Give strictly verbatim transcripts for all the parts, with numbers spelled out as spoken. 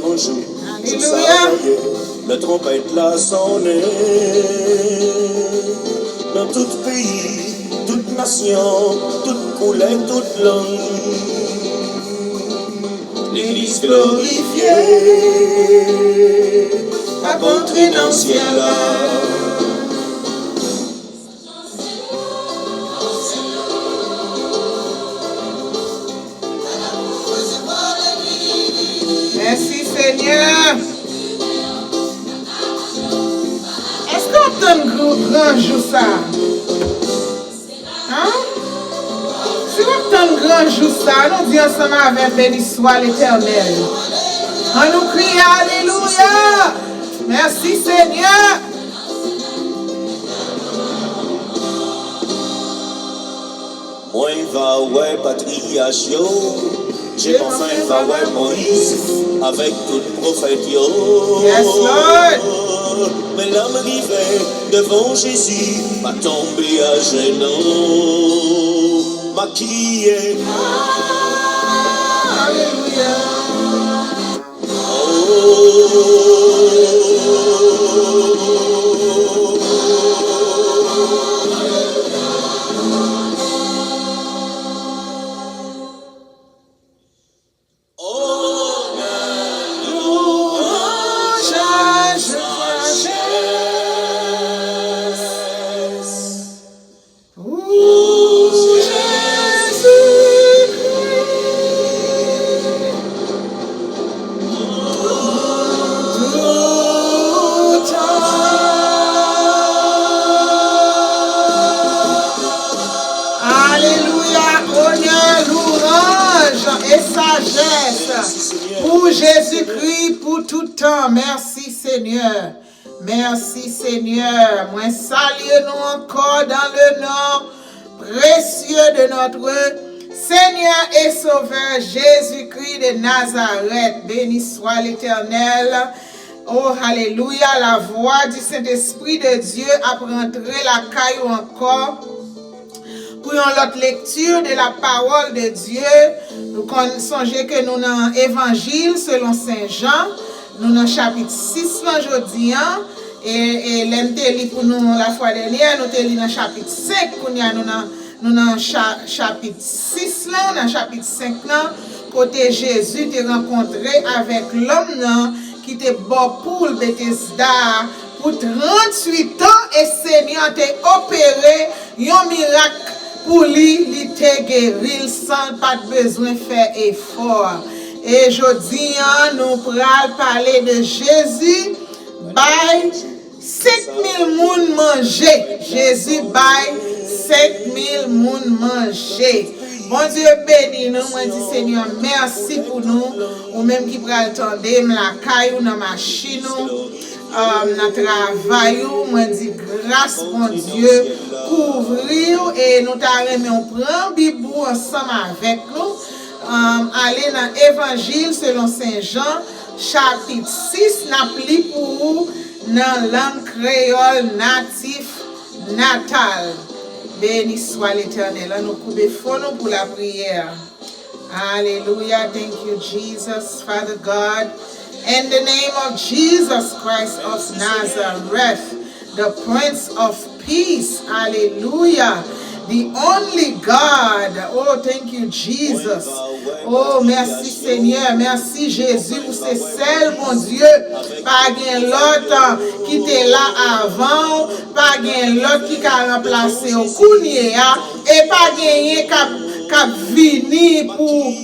Bonjou, alelouya. Sa va ye, lè twonpèt la sonnen. Nan tout peyi, tout nasyon, tout koulè, tout lang. Legliz glorifye ap antre nan syèl la. Mèsi, Senyè. Èske w ap tann gran, gran jou sa a? An? Si w ap tann gran jou sa a, nou di ansanm avè m, Beni swa Letènèl. An nou kriye, alelouya! Mèsi, Senyè! Mwen va wè patriyach yo, Jewova fè m va wè Moyiz avèk tout pwofèt yo. Yes, Lord. Men lè m rive devan Jezi, m a tonbe ajenou, m a kriye. Alelouya. Pou Jezikri, pou tout tan. Alelouya, onè, louwanj e sajès pou Jezikri pou tout tan. Mèsi, Senyè. Mèsi, Senyè. Mwen salye nou ankò dans le nom précieux de notre Seigneur et Sauveur Jésus-Christ de Nazareth. Béni soit l'Éternel. Oh, alelouya. La voix du Saint-Esprit de Dieu ap rantre lakay ou ankò. Pou yon lòt lekti de la pawòl de Dye, nou konn sonje ke nou nan Evanjil selon Sen Jan, nou nan chapit sis lan jodi an, e, e lè n te li pou nou lafwa dènyè, nou te li nan chapit senk, kounye a nou nan, nou nan cha-, chapit sis lan, nan chapit senk lan, kote Jezi te rankontre avèk lòm nan ki te bò poul Betesda a pou tranntuit an, e Senyè an te opere yon mirak pou li, li te geri l san l pa t bezwen fè efò. E jodi an, nou pral pale de Jezi bay senk mil moun manje. Jezi bay senk mil moun manje. Bondye beni nou. Mwen di Senyè mèsi pou nou. Ou menm ki pral tande m lakay ou, nan machin ou, um, nan travay ou, mwen di gras Bondye kouvri w e nou ta renmen w pran Bib ou ansanm avèk nou. Um, ale nan Evanjil selon Sen Jan, chapit sis, n ap li pou ou nan lang kreyòl natif natal. Beni swa Letènèl. Ann nou koube fwon nou pou lapriyè. Alelouya. Thank you, Jesus, Father God. In the name of Jesus Christ of Nazareth, the Prince of Peace. Alelouya. The only God. Oh, thank you, Jesus. Oh, mèsi, Senyè. Mèsi, Jezi, ou se sèl Bondye. Pa gen lòt, ah, ki te la avan w. Pa gen lòt ki ka ranplase w kounye a. E pa genyen k ap, k ap vini pou,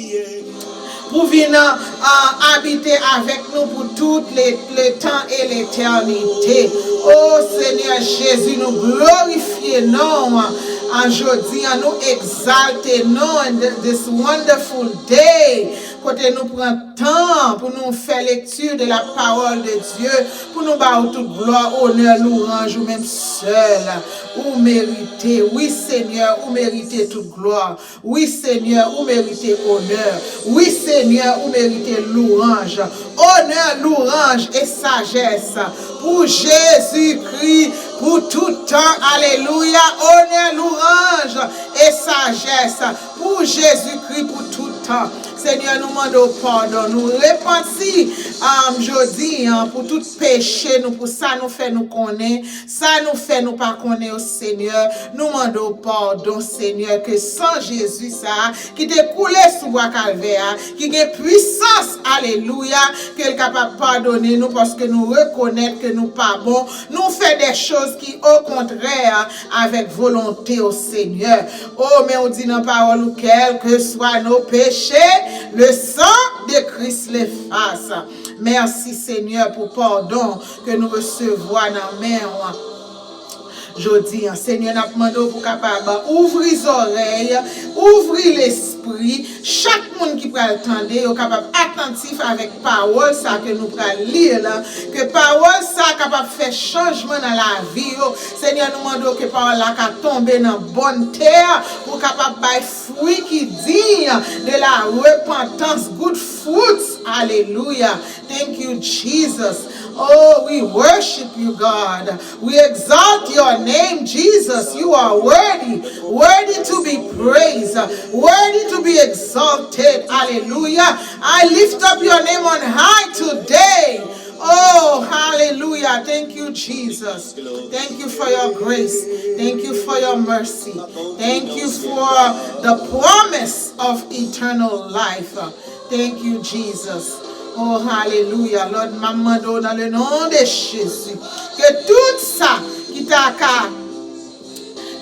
pou vin, ah, abite avèk nou pou tout le, le tan e letènite. O Senyè Jezi, nou glorifye non w an jodi an, nou egzalte non w an this wonderful day, kote nou pran tan pou nou fè lekti de la pawòl de Dye, pou nou ba w tout glwa, onè, louwanj, ou menm sèl. Ou merite, wi Senyè, ou merite tout glwa. Wi, Senyè, ou merite onè. Wi, Senyè, ou merite louwanj. Onè, louwanj e sajès pou Jezikri pou tout tan. Alelouya. Onè, louwanj e sajès pou Jezikri pou tout tan. Senyè, nou mande w padon. Nou repanti, um, jodi an pou tout peche nou, pou sa nou fè nou konnen, sa nou fè nou pa konnen yo, Senyè. Nou mande w padon, Senyè, ke san Jezi sa a ki te koule sou bwa Kalvè a, ki gen pwisans, alelouya, ke l kapab padone nou, paske nou rekonèt ke nou pa bon, nou fè de choz ki okontrè avèk volonte w, Senyè. O, men ou di nan pawòl ou, quels que soient nos péchés, le sang de Christ l'efface. Mèsi, Senyè, pou padon ke nou resevwa nan men w jodi an. Senyè, n ap mande w pou kapab ouvri zòrèy, ouvri lespri, chak moun ki pral tande, yo kapab atantif avèk pawòl sa ke nou pral li la, ke pawòl sa kapab fè chanjman nan lavi yo. Senyè, nou mande w ke pawòl la ka tonbe nan bòn tè, pou kapab bay fwi ki diy de la repantans, good fruits. Alelouya. Thank you, Jesus. Oh, we worship you, God. We exalt your name, Jesus. You are worthy, worthy to be praised, worthy to be exalted. Hallelujah. I lift up your name on high today. Oh, hallelujah. Thank you, Jesus. Thank you for your grace. Thank you for your mercy. Thank you for the promise of eternal life. Thank you, Jesus. Oh, hallelujah. Lord, m ap mande w nan le non de Jezi, ke tout sa ki ta ka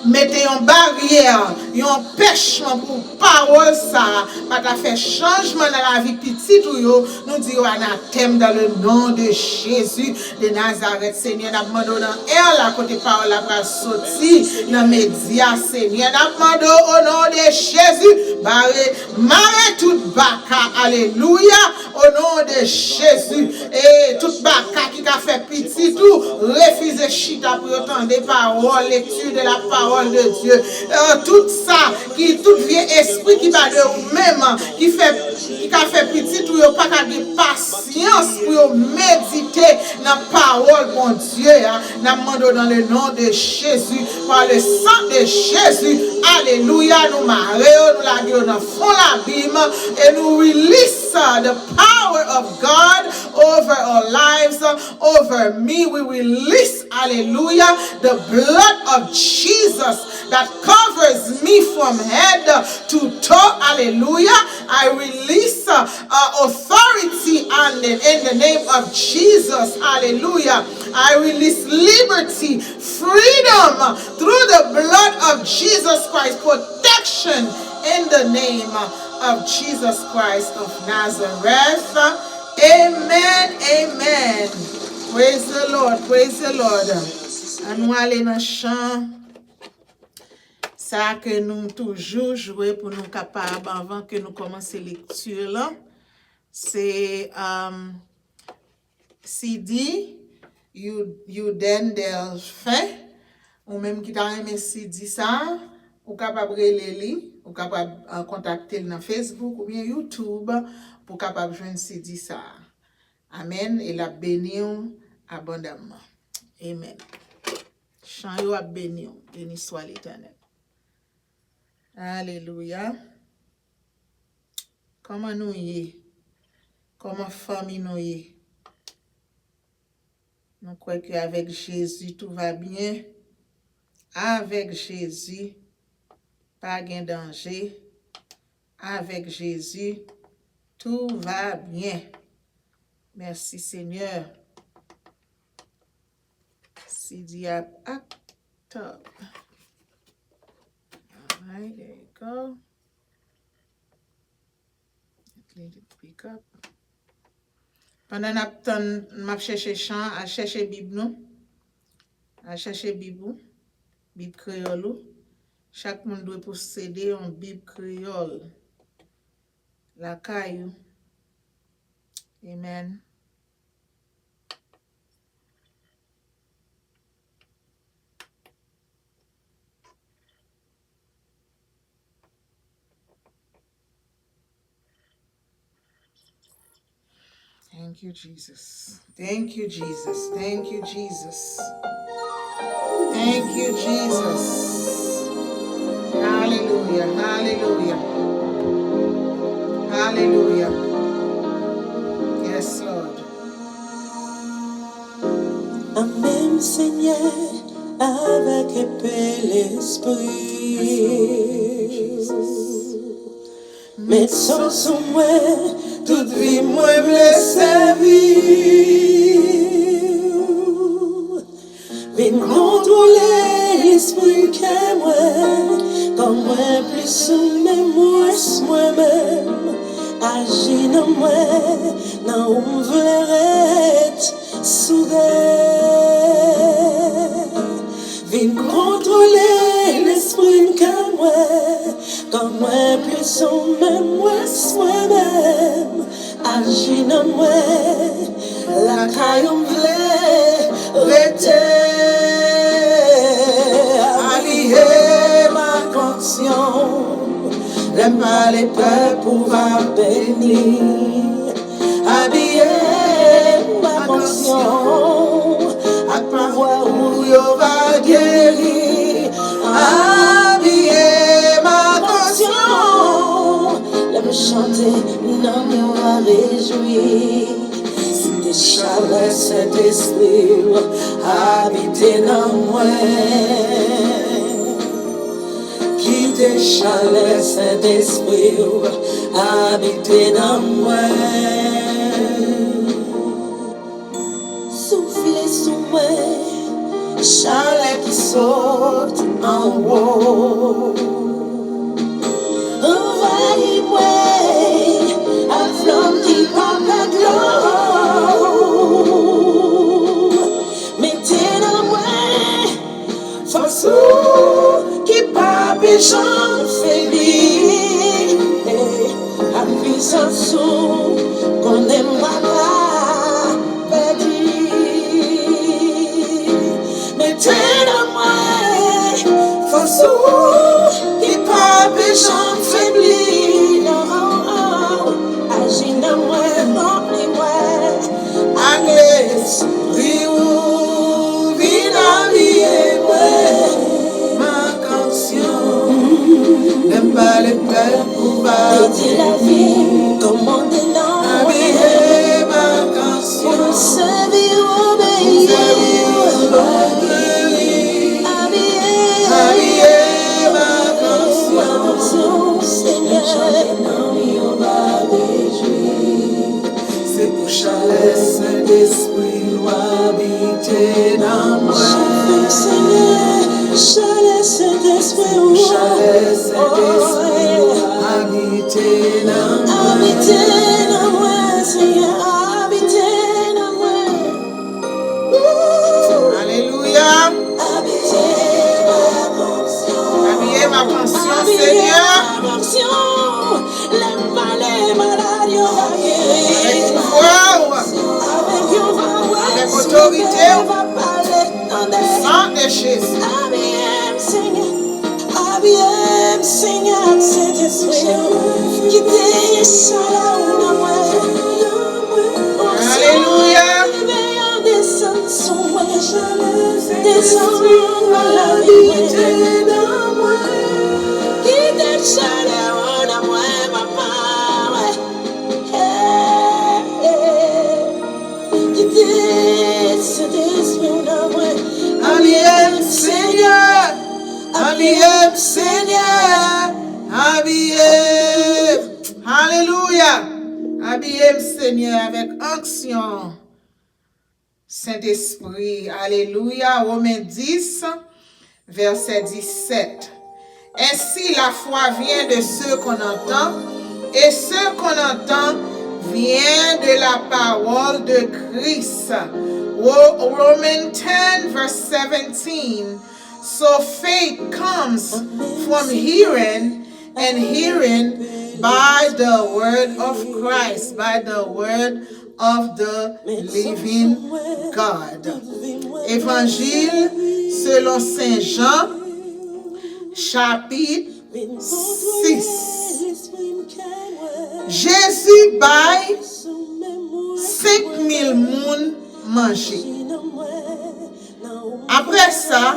mete yon baryè, yon anpèchman pou pawòl sa a pa ta fè chanjman nan lavi pitit ou yo, nou di yo anatèm dans le nom de Jésus de Nazareth. Senyè, n ap mande w nan è la kote pawòl la pral soti nan medya, Senyè, n ap mande w o non de Jezi, bare, mare tout baka, alelouya, o non de Jezi. E tout baka ki ka fè pitit ou refize chita pou yo tande pawòl, lecture de la parole de Dieu. E tout sa ki, tout vye espri ki pa de ou menm, ki fè, ki ka fè pitit ou yo pa ka gen pasyans pou yo medite nan pawòl Bondye a, n ap mande w dans le nom de Jésus, par le sang de Jésus, alelouya, nou mare yo, nou lage yo nan fon labim, e nou release, uh, the power of God over our lives, uh, over me. We release, hallelujah, the blood of Jesus that covers me from head to toe. Hallelujah. I release, uh, uh, authority and in the name of Jesus. Hallelujah. I release liberty, freedom through the blood of Jesus Christ, protection in the name of Jesus Christ of Nazareth. Amen, amen. Praise the Lord, praise the Lord. An nou ale nan chan sa ke nou toujou jwe pou nou kapab, anvan ke nou kòmanse lekti lan. Se, um, C D, Yu-, Yuden Delphin. Ou menm ki ta renmen C D sa, ou kapab rele li, ou kapab, uh, kontakte l nan Facebook oubyen YouTube pou kapab jwenn C D sa. Amèn. E l ap beni w abondamman. Amen. Chan yo ap beni w. Beni swa Letènèl. Alelouya. Kòman nou ye? Kòman fanmi nou ye? Nou kwè ke avèk Jezi, tout va byen. Avèk Jezi, pa gen danje. Avèk Jezi, tout va byen. Mèsi, Senyè. C D ap aktif. Alright, there you go. Let it pick up. Pandan n ap tann, m ap chèche chan, al chèche Bib nou. Al chèche Bib ou, Bib kreyòl ou. Chak moun dwe posede yon Bib kreyòl lakay ou. Amen. Thank you, Jesus. Thank you, Jesus. Thank you, Jesus. Thank you, Jesus. Hallelujah. Hallelujah. Hallelujah. Avèk epe Lespri w. Met san sou mwen, tout vi m mwen vle sèvi w. Vin kontwole lespri kè mwen, kò mwen plis ou menm mwens mwen menm. Aji nan mwen, nan ou m vle ret. Soudè, vin kontwole lespri m, kè mwen, kò mwen plis ou menm mwens mwen menm. Aji nan mwen, lakay ou m vle rete. Abiye m ak onksyon, lè m pale pèp ou va beni. Abiye m ak onksyon, ak pouvwa ou yo va geri. Abiye m ak onksyon, lè m chante, nanm yo va rejwi. Kite chalè Sentespri w abite nan mwen. Kite chalè Sentespri w abite nan mwen. Soufle sou mwen, chalè ki sot anwo. Anvayi mwen ak flanm ki pa pèd lò. Mete nan mwen fòs ou ki pa pe janm febli. Ak pwisans ou konnen m pa ka pèdi. Mete nan mwen fòs ou ki pa pe janm febli. Non, aji nan mwen, ranpli mwen ak Lespri ou, vin abiye mwen. M ak onksyon, lè m pale pèp ou va. Mete lavi m, kòmande nan mwen. Abiye m ak onksyon. Pou m sèvi, obeyi. Pou m sèvi, obeyi. Abiye. Abiye m ak onksyon. Senyè. Chante nan mi yo va rejwi. Se pou chalè Sentespri w abite nan mwen. Chante, Senyè, chalè Sentespri w. Se pou chalè Sentespri w abite nan mwen. Abite nan mwen, Senyè, abite nan mwen. Ooh. Alelouya. Abiye m ak onksyon. Abiye m ak onksyon, Senyè. Abiye m ak onksyon. Lè m pale, malad yo va geri. Avèk pouvwa w. Avèk yon vwa w. Avèk otorite w. Va pale nan de. San de Jezi. Abiye m, Senyè. Abiye m, Senyè, ak Sentespri w. Kite chalè w nan mwen. Alelouya. Onksyon desann sou mwen. Desann nan lavi mwen. Kite chalè w nan mwen, papa. Hey, hey. Kite Sentespri w nan mwen. Abiye m, Senyè. Abiye m, Senyè. Abiye m. Alelouya. Abiye m, Senyè, avèk onksyon Sentespri. Alelouya. Women dis, vèsè disèt. Ainsi, la foi vient de ce qu'on entend, et ce qu'on entend vient de la parole de Christ. Wo-, Romans ten, verse seventeen. So faith comes from hearing, and hearing by the word of Christ, by the word of the living God. Evanjil selon Sen Jan, chapit sis. Jezi bay senk mil moun manje. Apre sa,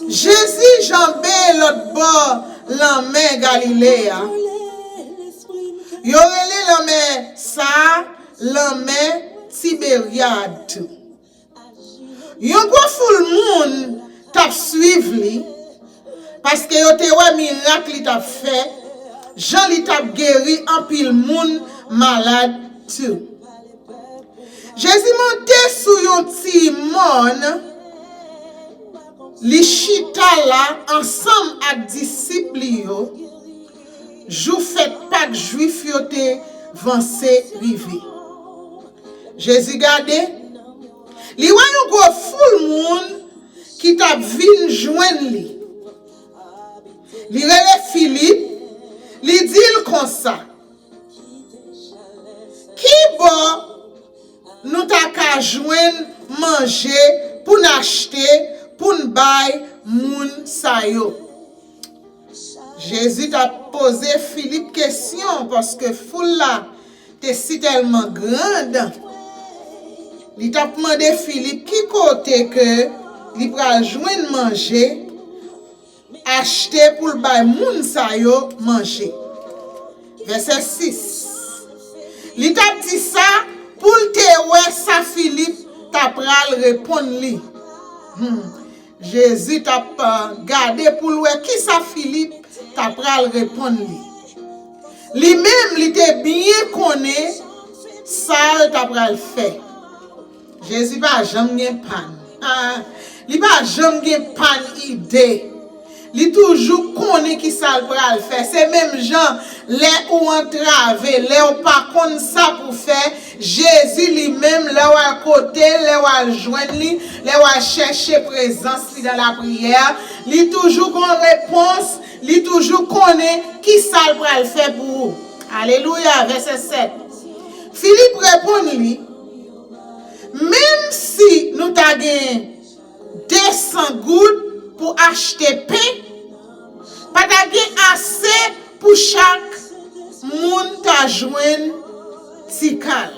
Jezi janbe lòt bò lanmè Galile a. Yo rele lanmè sa a lanmè Tiberyad. Yon gwo foul moun t ap swiv li, paske yo te wè mirak li t ap fè, jan li t ap geri anpil moun malad tou. Jezi monte sou yon ti mòn, li chita la ansanm ak disip li yo. Jou fèt Pak Jwif yo te vanse rive. Jezi gade, li wè yon gwo foul moun ki t ap vin jwenn li. Li rele Filip, li di l konsa, "Ki bò nou ta ka jwenn manje pou n achte, pou n bay moun sa yo?" Jezi t ap poze Filip kesyon paske foul la te sitèlman grand. Li t ap mande Filip ki kote ke li pral jwenn manje, achte pou l bay moun sa yo manje. Vèsè sis. Li t ap di sa pou l te wè sa Filip ta pral reponn li. Hmm. Jezi t ap, uh, gade pou l wè kisa Filip ta pral reponn li. Li menm, li te byen konnen sa l ta pral fè. Jezi pa janm gen pann. Ah, li pa janm gen pann ide. Li toujou konnen kisa l pral fè. Se menm jan lè ou antrave, lè ou pa konn sa pou fè, Jezi li menm, lè w al kote l, lè w al jwenn li, lè w al chèche prezans li nan lapriyè, li toujou gon repons, li toujou konnen kisa l pral fè pou ou. Alelouya, vèsè sèt. Filip reponn li, "Menm si nou ta gen de san goud pou achte pen, pa ta gen ase pou chak moun ta jwenn ti kal."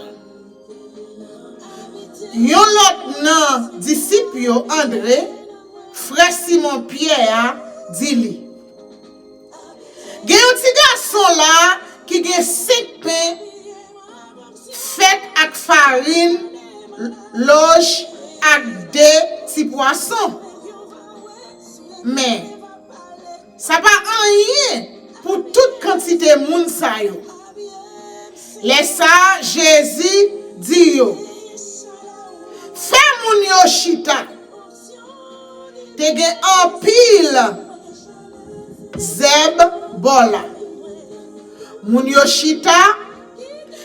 Yon lòt nan disip yo, Andre, frè Simon Pyè a, di li, "Gen yon ti gason la ki gen senk pen fèt ak farin lòj ak de ti pwason. Men, sa pa anyen pou tout kantite moun sa yo." Lè sa a, Jezi di yo, "Fè moun yo chita." Te gen anpil zèb bò la. Moun yo chita,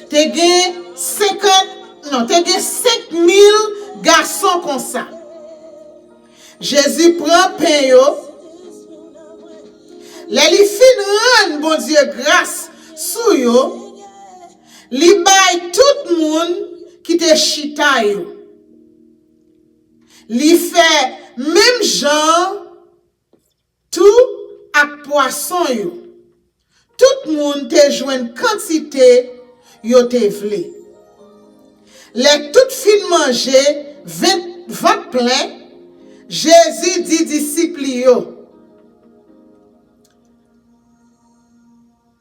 te gen senkant, non, te gen senk mil gason konsa. Jezi pran pen yo. Lè li fin rann Bondye gras sou yo, li bay tout moun ki te chita yo. Li fè menm jan tou ak pwason yo. Tout moun te jwenn kantite yo te vle. Lè tout fin manje, vent, vant plen, Jezi di disip li yo,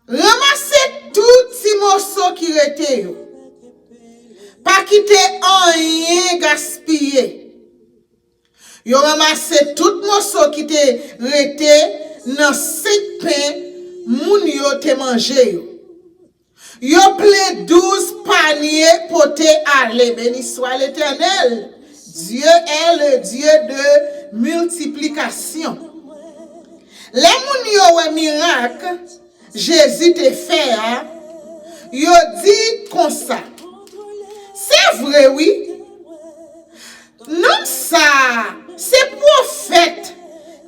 "Ranmase tout ti moso ki rete yo. Pa kite anyen gaspiye." Yo ranmase tout moso ki te rete nan senk pen moun yo te manje yo. Yo plen douz panye pote ale. Beni swa Letènèl. Dieu est le Dieu de multiplication. Lè moun yo wè mirak Jezi te fè a, yo di konsa, "Se vre, wi. Nonm sa a se pwofèt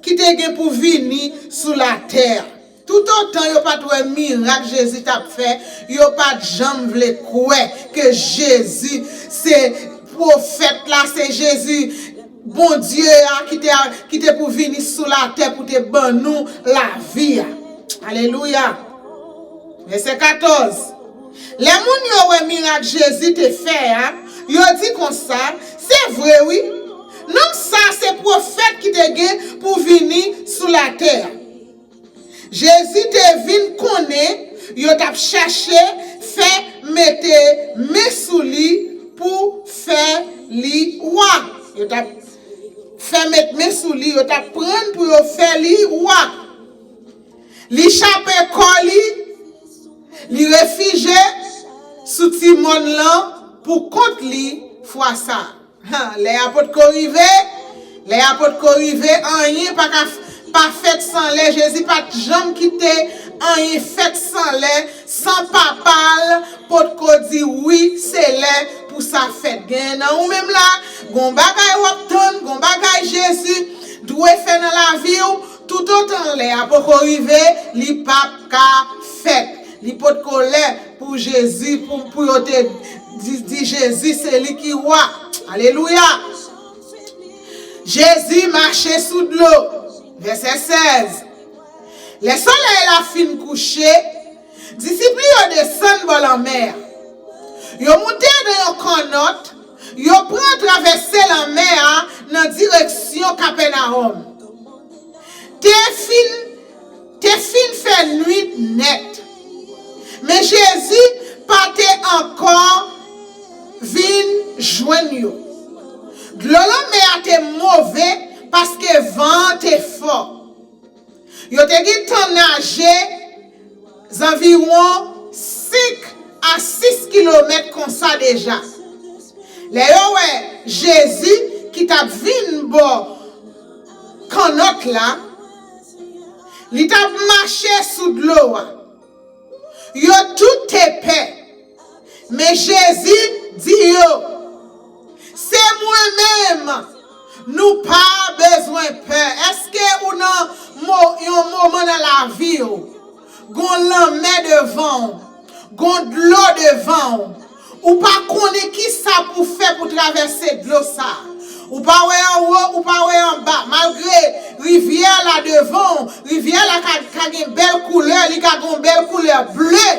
ki te gen pou vini sou latè a." Toutotan yo pa t wè mirak Jezi t ap fè, yo pa t janm vle kwè ke Jezi se pwofèt la, se Jezi Bondye a ki te, ki te pou vini sou latè pou te ban nou lavi a. Alelouya. Vèsè katòz. Lè moun yo wè mirak Jezi te fè a, yo di konsa, "Se vre, wi. Nonm sa a se pwofèt ki te gen pou vini sou latè a." Jezi te vin konnen yo t ap chèche fè mete men sou li pou fè li wa. Yo t ap fè met men sou li, yo t ap pran l pou yo fè li wa. Li chape kò li, li refije sou ti mòn lan pou kont li fwa sa a. Ha, lè a potko rive, lè a potko rive, anyen pa ka f- pa fèt san lè. Jezi pa t janm kite anyen fèt san lè, san papa l potko di wi, se lè pou sa fèt. Genyen nan ou menm la, gon bagay w ap tann, gon bagay Jezi dwe fè nan lavi w, toutotan lè a poko rive, li p ap ka fèt. Li potko lè pou Jezi, pou, pou yo te di, di Jezi se li ki wa. Alelouya! Jezi mache sou dlo. Vèsè sèz. Lè solèy la fin kouche, disip li yo desann bò lanmè a. Yo moute nan yon kannòt, yo pran travèse lanmè a nan direksyon Kapènawòm. Te fin, te fin fè nwit nèt. Men Jezi pa te ankò vin jwenn yo. Dlo lanmè a te move paske van an te fò. Yo te gentan naje zanviwon senk a sis kilomèt konsa deja. Lè yo wè Jezi ki t ap vin bò kannòt la, li t ap mache sou dlo a. Yo tout te pè. Men Jezi di yo, se mwen menm, nou pa bezwen pè. Èske ou nan mo- yon moman nan lavi w, gon lanmè devan w, gon dlo devan w, ou pa konnen ki sa pou fè pou travèse dlo sa a. Ou pa wè anwo, ou pa wè anba. Malgre rivyè la devan w, rivyè la ka, ka gen bèl koulè, li ka gen yon bèl koulè ble.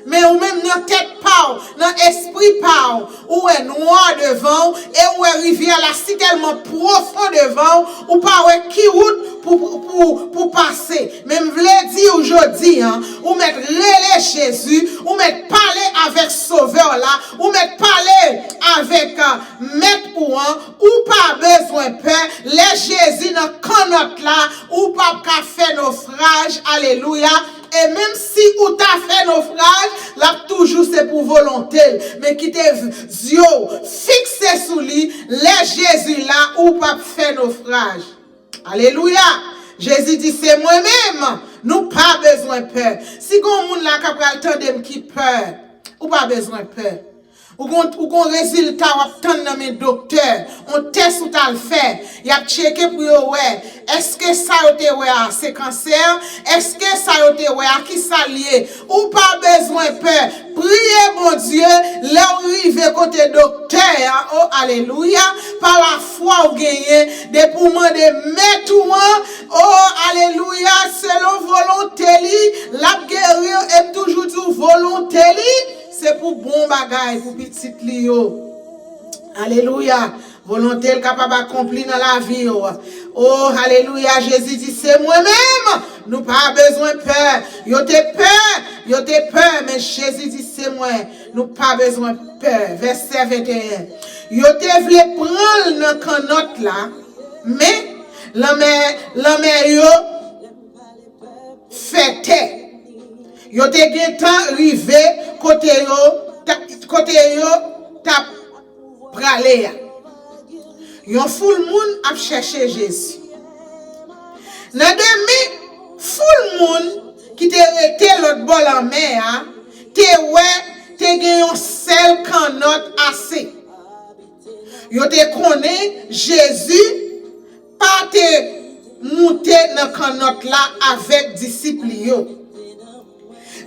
Men ou menm nan tèt pa w, nan espri pa w, ou wè nwa devan w, e ou wè rivyè la si tèlman pwofon devan w, ou pa wè ki wout pou, pou, pou, pou pase. Men m vle di w jodi a, ou mèt rele Jezi, ou mèt pale avèk Sovè w la, ou mèt pale avèk, a, Mèt ou an, ou pa bezwen pè. Lè Jezi nan kannòt la, ou p ap ka fè nofraj. Alelouya! E menm si ou ta fè nofraj, l ap toujou se pou volonte l. Men kite v- zye w fikse sou li. Lè Jezi la, ou p ap fè nofraj. Alelouya! Jezi di, se mwen menm. Nou pa bezwen pè. Si gon moun la k ap pral tande m ki pè, ou pa bezwen pè. Ou gon, ou gon rezilta w ap tann nan men doktè, on tès ou t al fè, y ap tcheke pou yo wè, èske sa yo te wè a se kansè? Èske sa yo te wè a, ki sa l ye? Ou pa bezwen pè. Priye Bondye, lè w rive kote doktè a, o alelouya, pa lafwa w genyen, depi w mande mèt ou an, o alelouya, selon volonte li, l ap geri w, e m toujou di w volonte li, se pou bon bagay pou pitit li yo. Alelouya. Volonte l kapab akonpli nan lavi yo. O, alelouya, Jezi di, se mwen menm. Nou pa bezwen pè. Yo te pè, yo te pè, men Jezi di, se mwen. Nou pa bezwen pè. Vèsè venteyen. Yo te vle pran l nan kannòt la, men lanmè, lanmè yo fè tè. Yo te gentan rive kote yo ta- kote yo t ap prale a. Yon foul moun ap chèche Jezi. Nan demen, foul moun ki te rete lòt bò lanmè a te wè te gen yon sèl kannòt ase. Yo te konnen Jezi pa te moute nan kannòt la avèk disip li yo.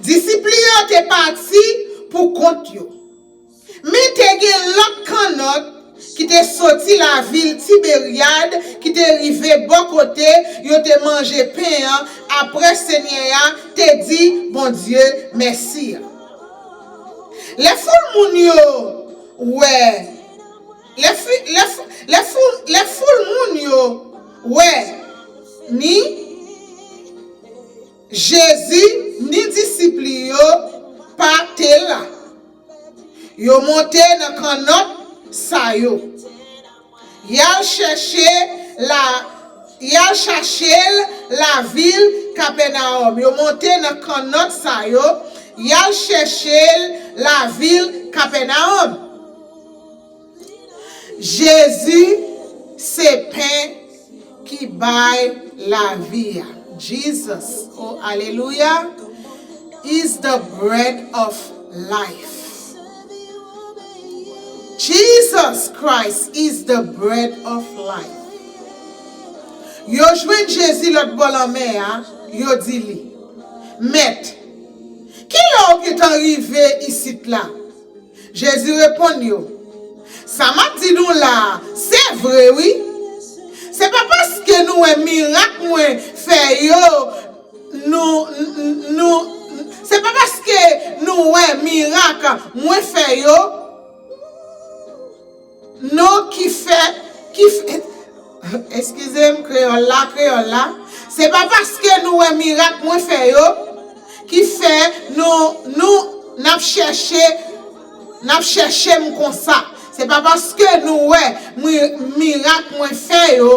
Disip li yo te pati pou kont yo. Men te gen lòt kannòt ki te soti lavil Tiberyad, ki te rive bò kote yo te manje pen an, apre Senyè a te di Bondye mèsi a. Lè foul moun yo wè, lè fi- lè f- lè foul, lè foul moun yo wè, ni Jezi, ni disip li yo pa te la. Yo monte nan kannòt sa yo. Y al chèche la, y al chache l lavil Kapènawòm. Yo monte nan kannòt sa yo, y al chèche l lavil Kapènawòm. Jezi se pen ki bay lavi a. Jesus, oh alelouya, is the bread of life. Jesus Christ is the bread of life. Yo jwenn Jezi lòt bò lanmè a, yo di li, Mèt, kilè w gentan rive isit la? Jezi reponn yo, Sa m ap di nou la a, se vre wi. Se pa paske nou wè mirak mwen fè yo, nou, nou, se pa paske nou wè mirak mwen fè yo, non ki fè, ki fè, eskize m, kreyòl la, kreyòl la. Se pa paske nou wè mirak mwen fè yo, ki fè nou, nou, n ap chèche, n ap chèche m konsa. Se pa paske nou wè mi-, mirak mwen fè yo,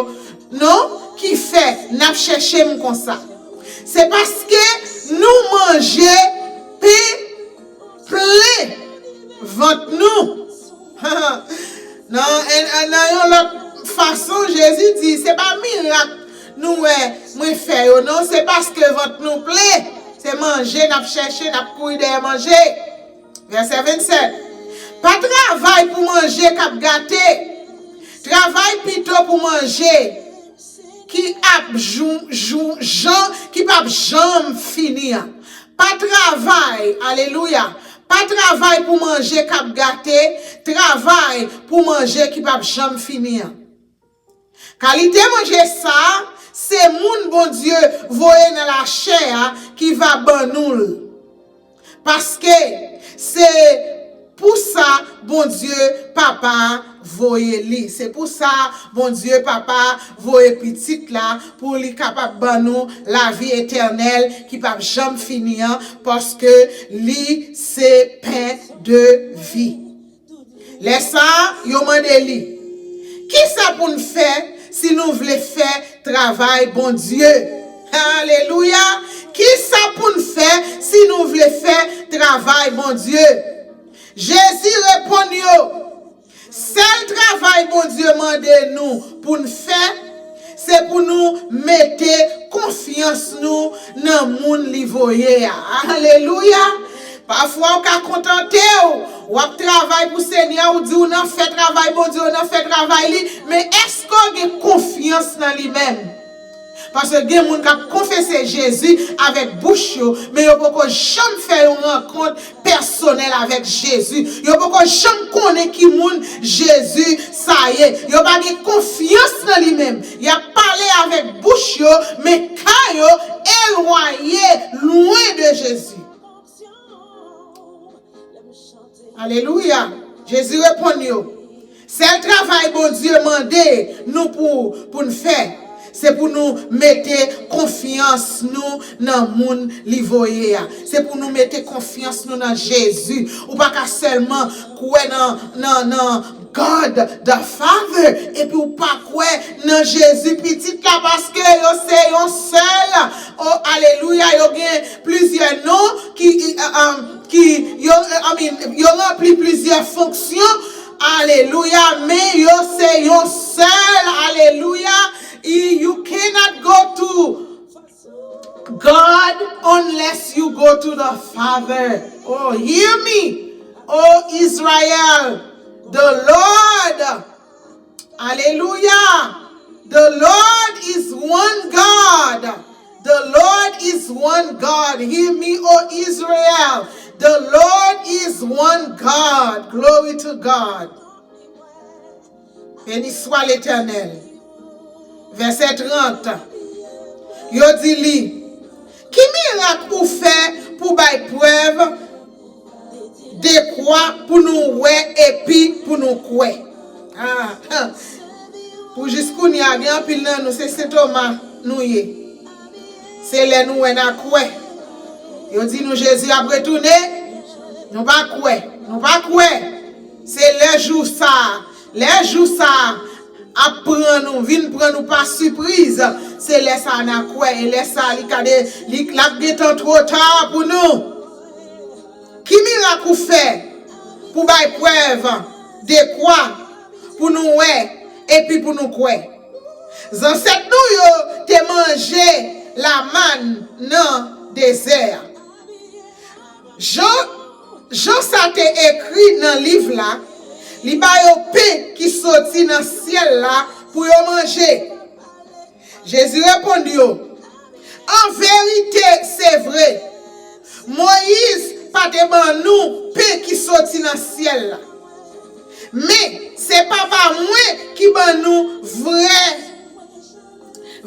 non, ki fè n ap chèche m konsa. Se paske nou manje pen plen vant nou. Nan, nan yon lòt fason, Jezi di, se pa mirak nou wè mwen fè yo, non, se paske vant nou plen. Se manje n ap chèche, n ap kouri dèyè manje. Vèsè vennsèt. Pa travay pou manje k ap gate. Travay pito pou manje ki ap jou, jou, jan, ki p ap janm fini an. Pa travay, alelouya. Pa travay pou manje k ap gate, travay pou manje ki p ap janm fini an. Kalite manje sa a, se moun Bondye voye nan lachè a ki va ban nou l. Paske se pou sa Bondye Papa a voye li. Se pou sa Bondye Papa a voye Pitit la, pou li kapab ban nou lavi etènèl ki p ap janm fini an, paske li se pen de vi. Lè sa a, yo mande li, Kisa pou n fè si nou vle fè travay Bondye? Alelouya! Kisa pou n fè si nou vle fè travay Bondye? Jezi reponn yo, Sèl travay Bondye mande nou pou n fè, se pou nou mete konfyans nou nan moun li voye a. Alelouya! Pafwa w ka kontante w, w ap travay pou Senyè, ou di w nan fè travay Bondye, ou nan fè travay li, men èske w gen konfyans nan li menm? Paske gen moun k ap konfese Jezi avèk bouch yo, men yo poko janm fè yon rankont pèsonèl avèk Jezi. Yo poko janm konnen ki moun Jezi sa ye. Yo pa gen konfyans nan li menm. Y ap pale avèk bouch yo, men kè yo elwaye, lwen de Jezi. Alelouya. Jezi reponn yo, Sèl travay Bondye mande nou pou, pou n fè, se pou nou mete konfyans nou nan moun li voye a. Se pou nou mete konfyans nou nan Jezi. Ou pa ka sèlman kwè nan, nan, nan God the Father, epi w pa kwè nan Jezi Pitit la, paske yo se yon sèl. Oh, alelouya, yo gen plizyè non ki, um, ki, yo, I mean, yo ranpli plizyè fonksyon. Alelouya, men yo se yon sèl. Alelouya. You cannot go to God unless you go to the Father. Oh, hear me, oh Israel. The Lord. Alelouya. The Lord is one God. The Lord is one God. Hear me, O Israel. The Lord is one God. Glory to God. Beni swa Letènèl. Vèsè trant. Yo di li, Ki mirak ou fè pou bay prèv dekwa pou nou wè epi pou nou kwè? Ah, pou jis kounye a, gen anpil nan nou, se Sen Toma nou ye. Se lè nou wè n a kwè. Yo di nou Jezi ap retounen, nou pa kwè. Nou pa kwè. Se lè jou sa a, lè jou sa a, ap pran nou, vin pran nou pa sipriz, se lè sa a n a kwè, e lè sa a li ka de, li, l ap gentan twò ta pou nou. Ki mirak ou fè pou bay prèv dekwa pou nou wè epi pou nou kwè? Zansèt nou yo te manje lamann nan dezè a. Jan, jan sa te ekri nan liv la, li ba yo pen ki soti nan syèl la pou yo manje. Jezi reponn yo, an verite, se vre, Moyiz pa te ban nou pen ki soti nan syèl la. Men, se Papa mwen ki ban nou vrè,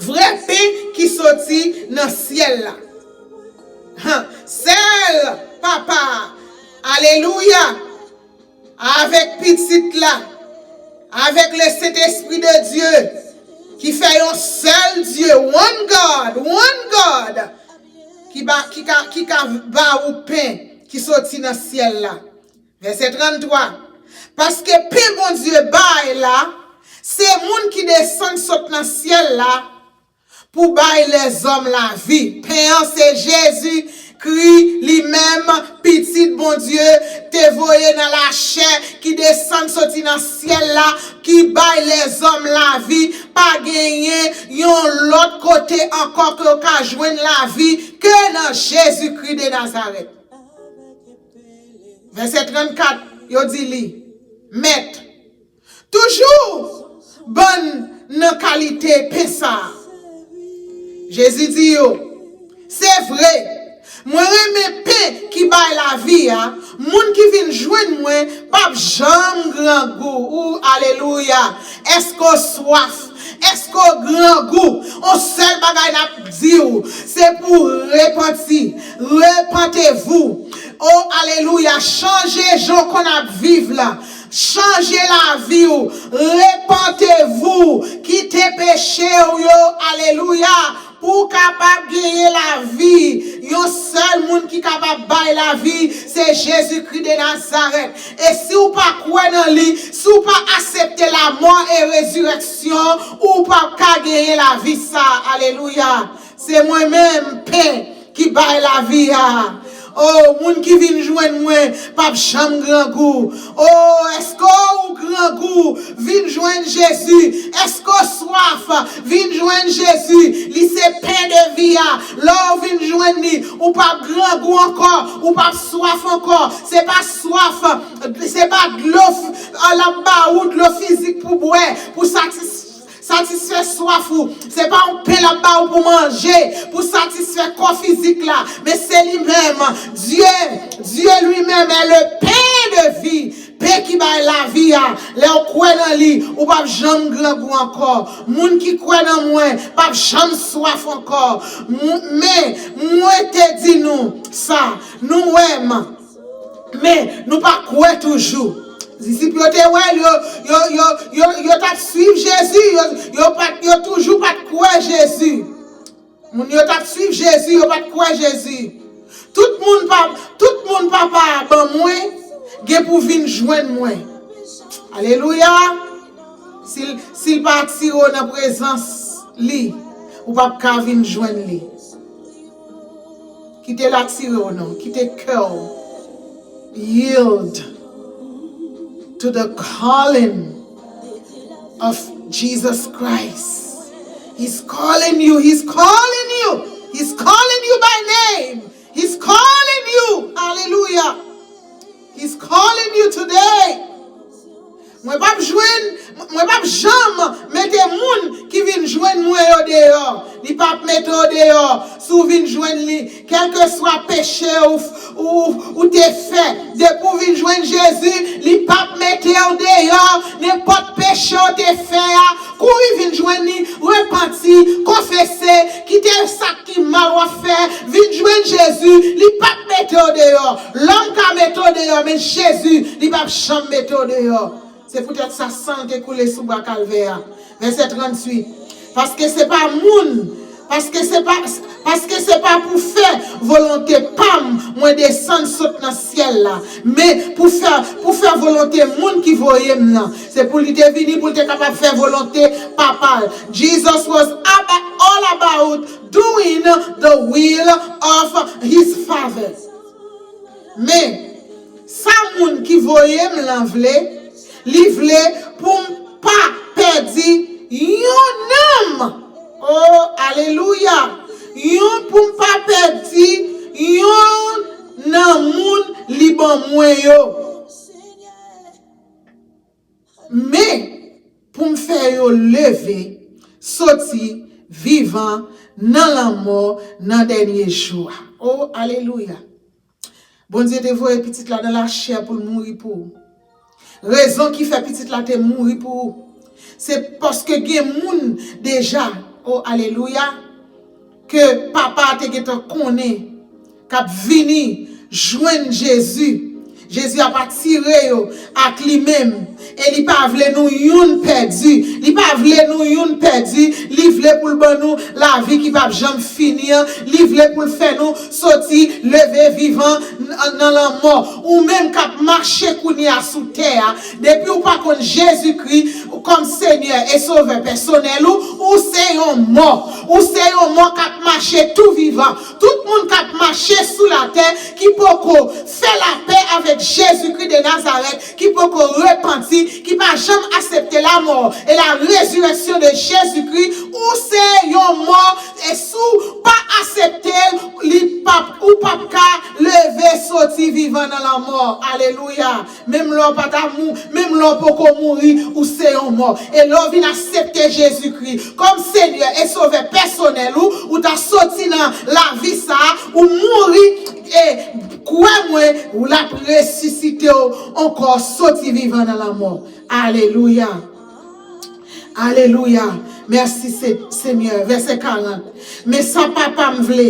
vrè pen ki soti nan syèl la. Han, sèl Papa a. Alelouya! Avèk Pitit la, avèk le Sentespri de Dye, ki fè yon sèl Dye, one God, one God, ki ba, ki ka, ki ka ba ou pen ki soti nan syèl la. Vèsè tranntwa. Paske pen Bondye bay la, se moun ki desann sot nan syèl la, pou bay lèzòm lavi. Pen an se Jezi Kri li menm, Pitit Bondye, te voye nan lachè, ki desann soti nan syèl la, ki bay lèzòm lavi. Pa genyen yon lòt kote ankò ke w ka jwenn lavi ke nan Jezi Kri de Nazarèt. Vèsè trannkat, yo di li, Mèt, toujou ban n nan kalite pen sa a. Jezi di yo, se vre, mwen renmen pen ki bay lavi a, moun ki vin jwenn mwen p ap janm grangou. Ou, alelouya! Èske w swaf? Èske w grangou? On sèl bagay n ap di w, se pou w repanti. Repentez-vous. O, alelouya! Chanje jan w konn ap viv la. Chanje lavi w. Repentez-vous. Kite peche w yo. Alelouya! Pou w kapab genyen lavi. Yon sèl moun ki kapab bay lavi, se Jezikri de Nazarèt. E si w pa kwè nan li, si w pa aksepte lamò e rezirèksyon, ou p ap ka genyen lavi sa a. Alelouya! Se mwen menm, pen ki bay lavi a. O, moun ki vin jwenn mwen p ap janm grangou. O, èske w grangou? Vin jwenn Jezi. Èske w swaf? Vin jwenn Jezi. Li se pen de vi a. Lè w vin jwenn li, ou p ap grangou ankò. Ou p ap swaf ankò. Se pa swaf, se pa dlo f-, l ap ba ou dlo fizik pou bwè, pou satis-, satisfè swaf ou. Se pa yon pen l ap ba ou pou manje, pou satisfè kò fizik la. Men se li menm. Dieu, Dieu lui-même est le pain de vie. Pen ki bay lavi a. Lè w kwè nan li, ou p ap janm grangou ankò. Moun ki kwè nan mwen p ap janm swaf ankò. M-, men, mwen te di nou sa. Nou wè m. Men, nou pa kwè toujou. Disip yo te wè l, yo, yo, yo, yo, yo t ap swiv Jezi, yo, yo pa t, yo toujou pa t kwè Jezi. Moun yo t ap swiv Jezi, yo pa t kwè Jezi. Tout moun pa, tout moun Papa a ban mwen, gen pou vin jwenn mwen. Alelouya! Si l, si l pa atire w nan prezans li, ou p ap ka vin jwenn li. Kite l atire w non, kite kè w yield to the calling of Jesus Christ. He's calling you, he's calling you, he's calling you by name. He's calling you. Hallelujah. He's calling you today. Mwen p ap jwenn, mwen p ap janm mete moun ki vin jwenn mwen yo deyò. Li p ap mete w deyò. Si w vin jwenn li, kèlkeswa peche ou, ou, ou te fè, depi w vin jwenn Jezi, li p ap mete w deyò. Nenpòt peche w te fè a, kouri vin jwenn li, repanti, konfese, kite sa ki mal w ap fè, vin jwenn Jezi, li p ap mete w deyò. Lòm ka mete w deyò, men Jezi, li p ap janm mete w deyò. Se poutèt sa san l te koule sou bwa Kalvè a. Vèsè tranntuit. Paske se pa moun Paske se pa, paske se pa pou fè volonte pa m, mwen desann sot nan syèl la, men pou fè, pou fè volonte moun ki voye m nan. Se pou li te vini, pou l te kapab fè volonte Papa l. Jesus was ab-, all about doing the will of his Father. Men, sa moun ki voye m lan vle, li vle pou m pa pèdi yon nanm. Oh, alelouya! Yon, pou m pa pèdi yon nan moun li ban mwen yo. Men, pou m fè yo leve, soti vivan nan lanmò nan dènye jou a. Oh, alelouya! Bondye te voye pitit la nan lachè pou l mouri pou ou. Rezon ki fè pitit la te mouri pou ou, se paske gen moun deja, oh, alelouya, ke Papa a te gentan konnen k ap vini jwenn Jezi. Jezi ap atire yo ak li menm. E li pa vle nou youn pèdi. Li pa vle nou youn pèdi. Li vle pou l ban nou lavi ki p ap janm fini an. Li vle pou l fè nou soti, leve vivan n-, nan lanmò. Ou menm k ap mache kounye a sou tè a, depi w pa konn Jezikri kòm Senyè e Sovè pèsonèl ou, ou se yon mò. Ou se yon mò k ap mache tou vivan. Tout moun k ap mache sou latè ki poko fè lapè avèk Jezikri de Nazarèt, ki poko repanti, ki pa janm aksepte lamò e la résurrection de Jésus-Christ, ou se yon mò, e si w pa aksepte l, li p ap, ou p ap ka leve soti vivan nan lanmò. Alelouya! Menm lè w pa ta mou-, menm lè w poko mouri, ou se yon mò. E lè w vin aksepte Jezikri kòm Senyè e Sovè pèsonèl ou, ou ta soti nan lavi sa a, ou mouri, e kwè mwen, l ap resisite w ankò, soti vivan nan lanmò. Alelouya! Alelouya! Mèsi, Se-, Senyè. Vèsè karant. Men sa Papa m vle,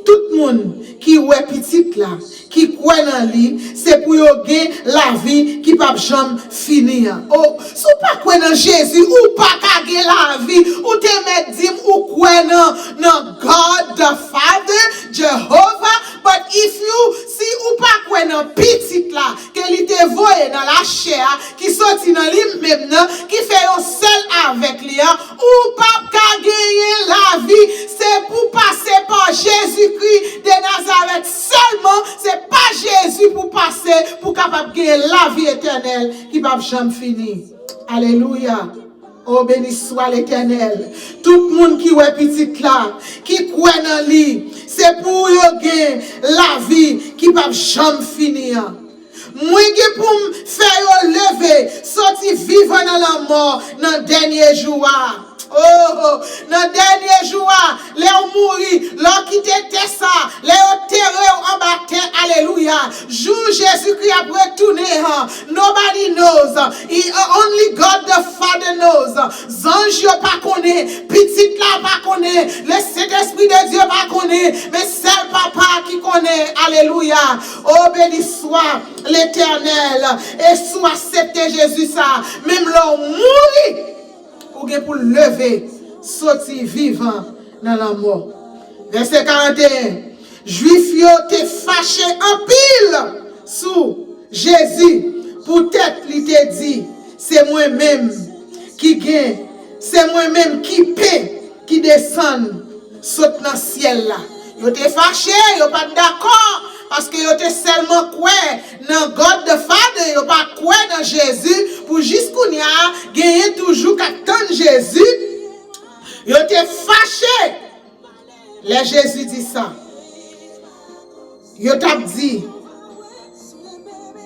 tout moun ki wè Pitit la, ki kwè nan li, se pou yo gen lavi ki p ap janm fini an. O, si w pa kwè nan Jezi, ou pa ka gen lavi. Ou te mèt di m ou kwè nan, nan God the Father, Jehovah, but if you, si ou pa kwè nan Pitit la, ke li te voye nan lachè a, ki soti nan li menm nan, ki fè yon sèl avèk li an, ou p ap ka genyen lavi. Se pou pase pa Jezikri de Nazarèt sèlman. Se pa Jezi pou pase pou kapab genyen lavi etènèl ki p ap janm fini. Alelouya! O, beni swa Letènèl. Tout moun ki wè Pitit la, ki kwè nan li, se pou yo gen lavi ki p ap janm fini an. Mwen gen pou m fè yo leve, soti vivan nan lanmò nan dènye jou a. O, nan dènye jou a, lè w mouri, lè w kite tè sa, lè yo tere w anba tè, alelouya, jou Jezikri ap retounen an, nobody knows. He, only God the Father knows. Zanj yo pa konnen, Pitit la pa konnen, le Sentespri de Dye pa konnen, men sèl Papa a ki konnen. Alelouya! O, beni swa Letènèl. E si w aksepte Jezi sa, menm lè w mouri, ou gen pou leve, soti vivan nan lanmò. Vèsè karant e en. Jwif yo te fache anpil sou Jezi poutèt li te di, se mwen menm ki gen, se mwen menm ki pen ki desann sot nan syèl la. Yo te fache, yo pa t dakò, paske yo te sèlman kwè nan God the Father, yo pa kwè nan Jezi. Pou jis kounye a, genyen toujou k ap tann Jezi. Yo te fache lè Jezi di sa. Yo t ap di,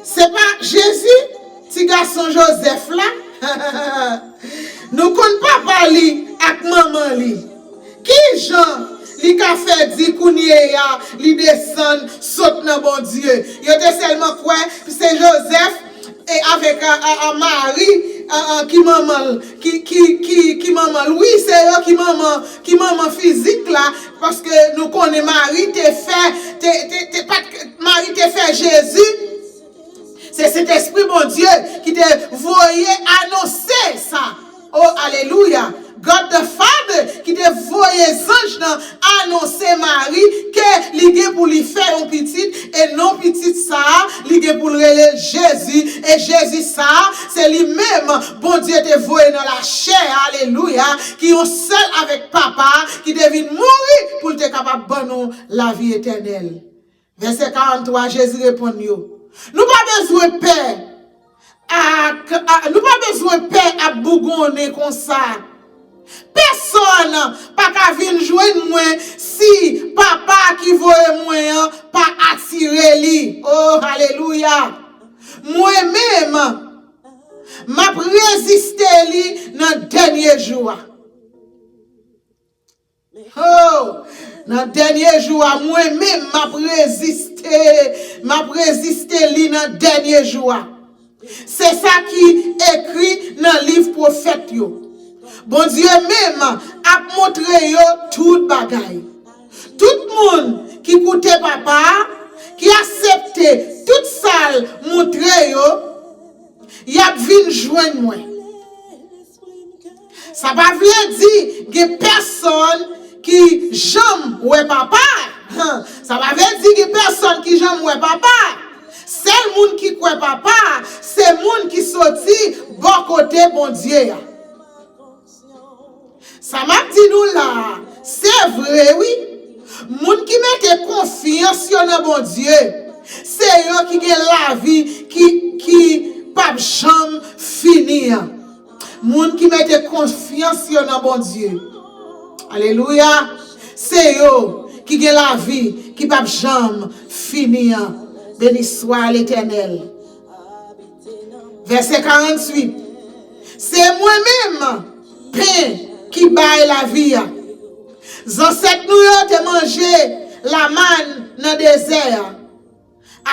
se pa Jezi, ti gason Jozèf la? Nou konn papa li ak manman li. Ki jan li ka fè di kounye a li desann sot nan Bondye? Yo te sèlman kwè se Jozèf e avèk, a, a, a, Mari, a, a, ki manman l, ki, ki, ki, ki manman l. Wi, se yo ki manman, ki manman fizik la, paske nou konnen Mari te fè, te, te, te, pa t, Mari te fè Jezi. Se Sentespri Bondye ki te voye anonse sa. O, alelouya! God the Father ki te voye zanj nan anonse Mari ke li gen pou li fè yon pitit, e non pitit sa a, li gen pou l rele l Jezi, e Jezi sa a, se li menm Bondye te voye nan lachè, alelouya, ki yon sèl avèk Papa a, ki te vin mouri pou l te kapab ban nou lavi etènèl. Vèsè karant twa, Jezi reponn yo, nou pa bezwen pè ak, a, nou pa bezwen pè ap bougonnen konsa. Pèsonn pa ka vin jwenn mwen si Papa ki voye mwen an pa atire li. Oh, alelouya! Mwen menm, m ap reziste li nan dènye jou a. Oh, nan dènye jou a, mwen menm, m ap reziste, m ap reziste li nan dènye jou a. Se sa ki ekri nan liv pwofèt yo. Bondye menm ap montre yo tout bagay. Tout moun ki koute Papa a, ki aksepte tout sa l montre yo, y ap vin jwenn mwen. Sa pa vle di gen pèsonn ki janm wè Papa a. Sa pa vle di gen pèsonn ki janm wè Papa a. Sèl moun ki kwè Papa a, se moun ki soti bò kote Bondye a. Sa m ap di nou la a, se vre wi. Moun ki mete konfyans yo nan Bondye, se yo ki gen lavi ki, ki p ap janm fini an. Moun ki mete konfyans yo nan Bondye, alelouya, se yo ki gen lavi ki p ap janm fini an. Beni swa Letènèl. Vèsè karannwit. Se mwen menm pen ki bay lavi a. Zansèt nou yo te manje lamàn nan dezè a.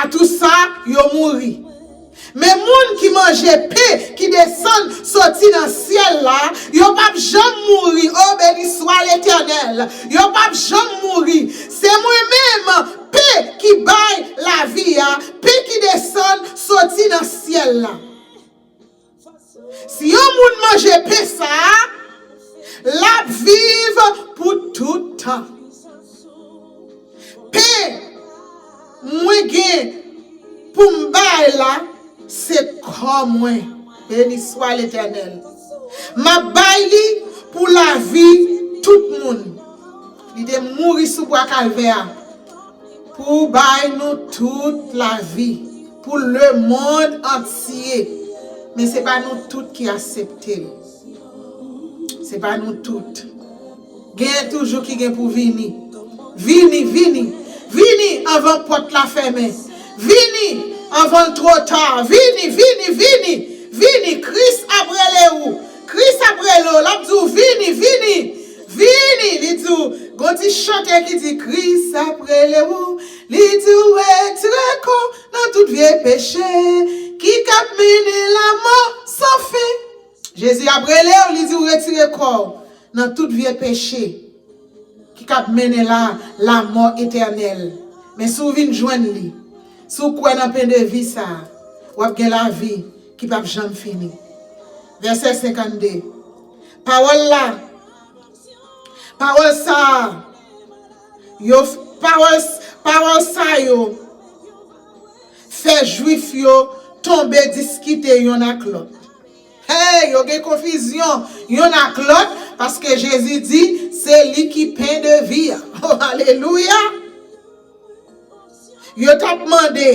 Atou sa, yo mouri. Men moun ki manje pen ki desann soti nan syèl la, yo p ap janm mouri. O, beni swa Letènèl. Yo p ap janm mouri. Se mwen menm pen ki bay lavi a, pen ki desann soti nan syèl la. Si yon moun manje pen sa a, l ap viv pou tout tan. Pen mwen gen pou m bay la, se kò mwen. Beni swa Letènèl. M ap bay li pou lavi tout moun. Li te mouri sou bwa Kalvè a pou bay nou tout lavi, pou lemonn antye. Men se pa nou tout ki aksepte l. Se pa nou tout. Gen toujou ki gen pou vini. Vini, vini. Vini anvan pòt la fèmen. Vini anvan l twò ta. Vini, vini, vini. Vini, Kris ap rele ou. Kris ap rele w. L ap di w, vini, vini. Vini, li di w. Gon ti chante ki di, Kris ap rele ou. Li di w, retire kò w nan tout vye peche ki k ap mennen lanmò san fen. Jezi ap rele w, li di w, retire kò w nan tout vye peche ki k ap mennen la, lanmò etènèl. Men si w vin jwenn li, si w kwè nan pen de vi sa a, w ap gen lavi ki p ap janm fini. Vèsè senkannde. Pawòl la, pawòl sa a, yo, pawòl, pawòl sa yo fè Jwif yo tonbe diskite yonn ak lòt. Hey, yo gen konfizyon yonn ak lòt, paske Jezi di, se li ki pen de vi a. Oh, alelouya! Yo t ap mande,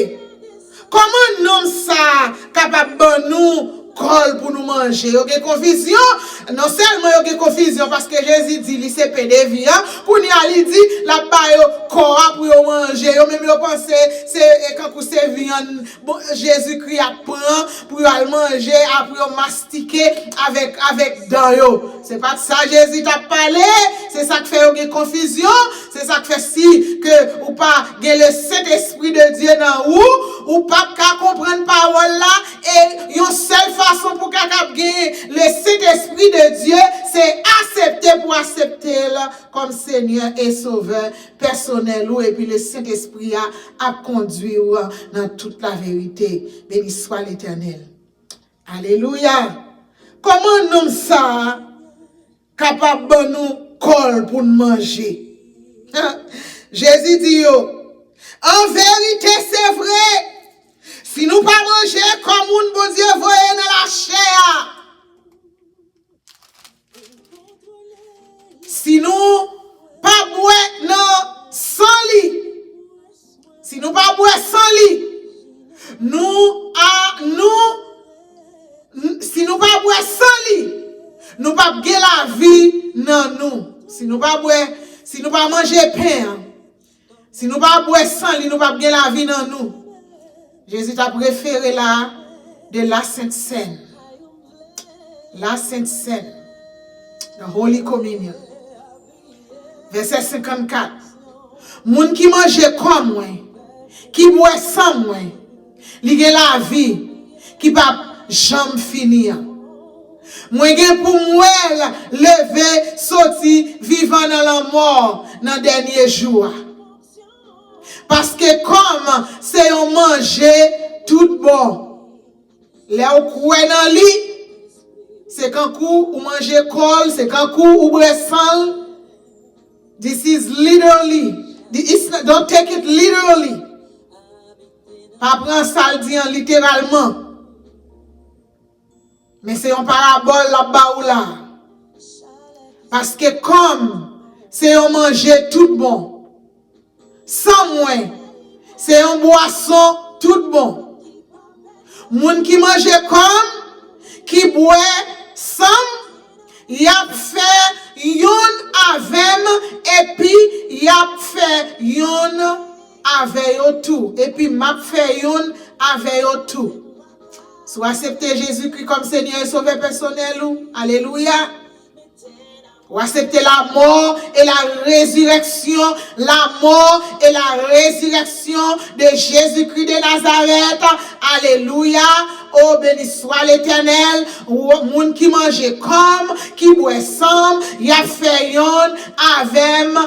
kòman nonm sa a kapab ban nou kò l pou nou manje? Yo gen konfizyon, non sèlman yo gen konfizyon paske Jezi di li se pen de vi a, kounye a li di l ap ba yo kò a pou yo manje. Yo menm yo panse se, e, kankou se vyann Bon, Jezikri ap pran pou yo al manje, apre yo mastike avèk, avèk dan yo. Se pa t sa Jezi t ap pale, se sa k fè yo gen konfizyon, se sa k fè si ke ou pa gen le Sentespri de Dye nan ou, ou p ap ka konprann pawòl la, e yon sèl fason pou w kapab gen le Sentespri de Dye, se aksepte pou w aksepte l kòm Senyè e Sovè pèsonèl ou, epi le Sentespri a ap kondwi w nan tout laverite. Beni swa Letènèl. Alelouya! Kòman nonm sa a kapab ban nou kò l pou n manje. Jezi di yo, an verite, se vre, si nou pa manje kò moun Bondye voye nan lachè a, si nou pa bwè nan san li, si nou pa bwè san li, nou a nou n- si nou pa bwè san li, nou p ap gen lavi nan nou. Si nou pa bwè, si nou pa manje pen an, si nou pa bwè san li, nou p ap gen lavi nan nou. Jezi t ap refere la de la Sent Sèn. La Sent Sèn. The Holy Communion. Vèsè senkannkat. Moun ki manje kò mwen, ki bwè san mwen, li gen lavi ki p ap janm fini an. Mwen gen pou m wè l leve soti vivan nan lanmò nan dènye jou a. Paske kò m se yon manje tout bon. Lè w kwè nan li, se kankou ou manje kò l, se kankou ou bwè san l. This is literally, the, it's not, don't take it literally. Pa pran sa l di an literalman. Men se yon parabòl l ap ba ou la. Paske kò m se yon manje tout bon. San mwen se yon bwason tout bon. Moun ki manje kò m, ki bwè san m, y ap fè yonn avè m, epi y ap fè yonn avè yo tou. Epi m ap fè yonn avè yo tou. Si w aksepte Jezikri kòm Senyè e Sovè pèsonèl ou, alelouya. Ou aksepte la mort et la résurrection, la mort et la résurrection de Jésus-Christ de Nazareth. Alelouya. O, beni swa Letènèl. Ou, moun ki manje kò m, ki bwè san m, y ap fè yonn avè m,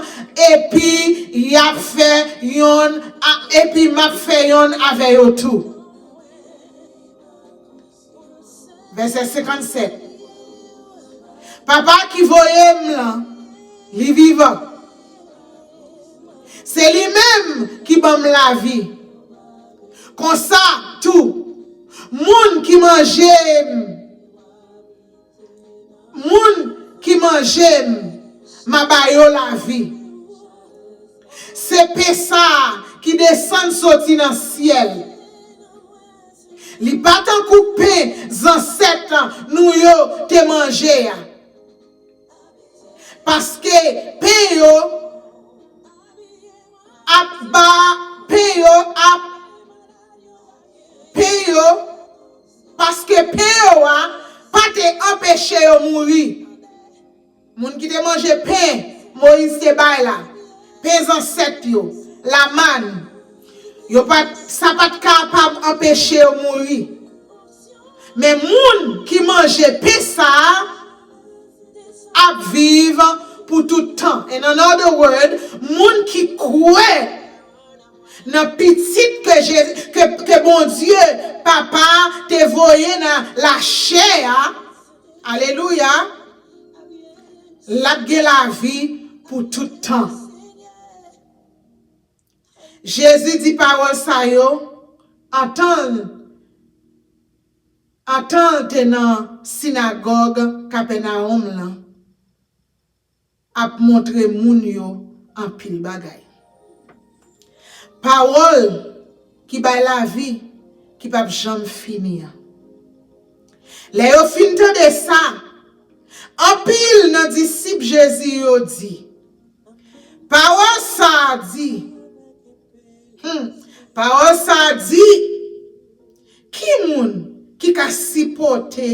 epi y ap fè yonn, a- epi m ap fè yonn avè yo tou. Vèsè senkannsèt. Papa ki voye m lan, li vivan. Se li menm ki ban m lavi. Konsa tou, moun ki manje m, moun ki manje m, m a ba yo lavi. Se pen sa a ki desann soti nan syèl. Li pa tankou pen zansèt nou yo te manje a. Paske pen yo ap ba, pen yo ap, pen yo, paske pen yo a pa te anpeche yo mouri. Moun ki te manje pen Moyiz te bay la, pen zansèt yo, lamann, yo pa t, sa pa t kapab anpeche yo mouri. Men moun ki manje pen sa a ap viv pou tout tan. In another word, moun ki kwè nan pitit ke, Je, ke, ke Bondye Papa te voye nan lachè a, alelouya, l ap gen lavi pou tout tan. Jezi di pawòl sa yo antan l, antan l te nan sinagòg Kapènawòm lan, ap montre moun yo anpil bagay. Pawòl ki bay lavi ki p ap janm fini an. Lè yo fin tande sa, anpil nan disip Jezi yo di, pawòl sa a di, hmm, pawòl sa a di, ki moun ki ka sipòte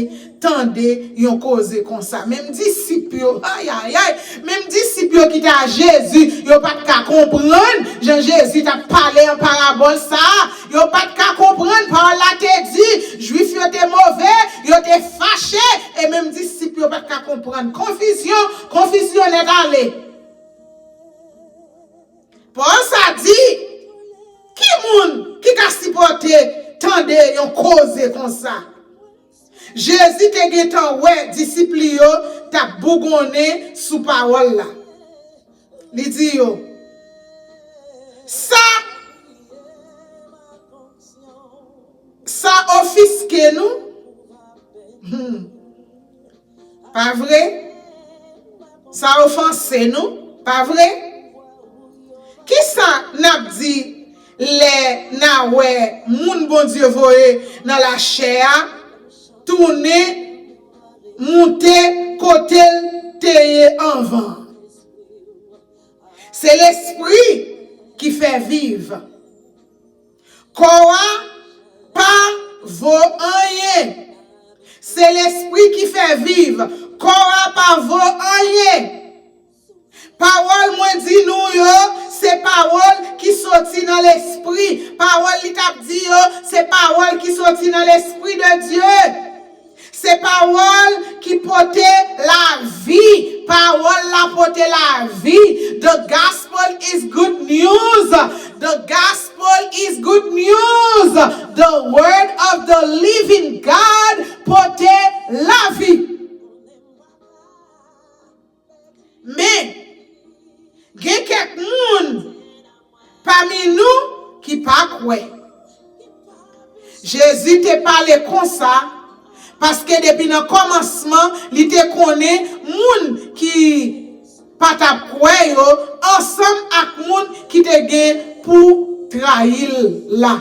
tande yon koze konsa? Menm disip yo, ayayay, menm disip yo ki te a Jezi, yo pa t ka konprann jan Jezi t ap pale an parabòl sa a. Yo pa t ka konprann, pawòl la te di, Jwif yo te move, yo te fache, e menm disip yo pa t ka konprann. Konfizyon, konfizyon nèt ale. Pawòl sa di, ki moun ki ka sipòte tande yon koze konsa? Jezi te gentan wè disip li yo t ap bougonnen sou pawòl la. Li di yo, sa, sa ofiske nou, hmm, pa vre? Sa ofanse nou, pa vre? Kisa n ap di lè n a wè moun Bondye voye nan lachè a tounen moute kote l te ye anvan? Se lespri ki fè viv. Kò a pa vo anyen. Se lespri ki fè viv. Kò a pa vo anyen. Pawòl mwen di nou yo, se pawòl ki soti nan lespri. Pawòl li t ap di yo, se pawòl ki soti nan lespri de Dye. Se pawòl ki pote lavi. Pawòl la pote lavi. The gospel is good news. The gospel is good news. The word of the living God pote lavi. Men, gen kèk moun pami nou ki pa kwè. Jezi te pale konsa, paske depi nan kòmansman, li te konnen moun ki pa t ap kwè yo ansanm ak moun ki te gen pou trayi l la.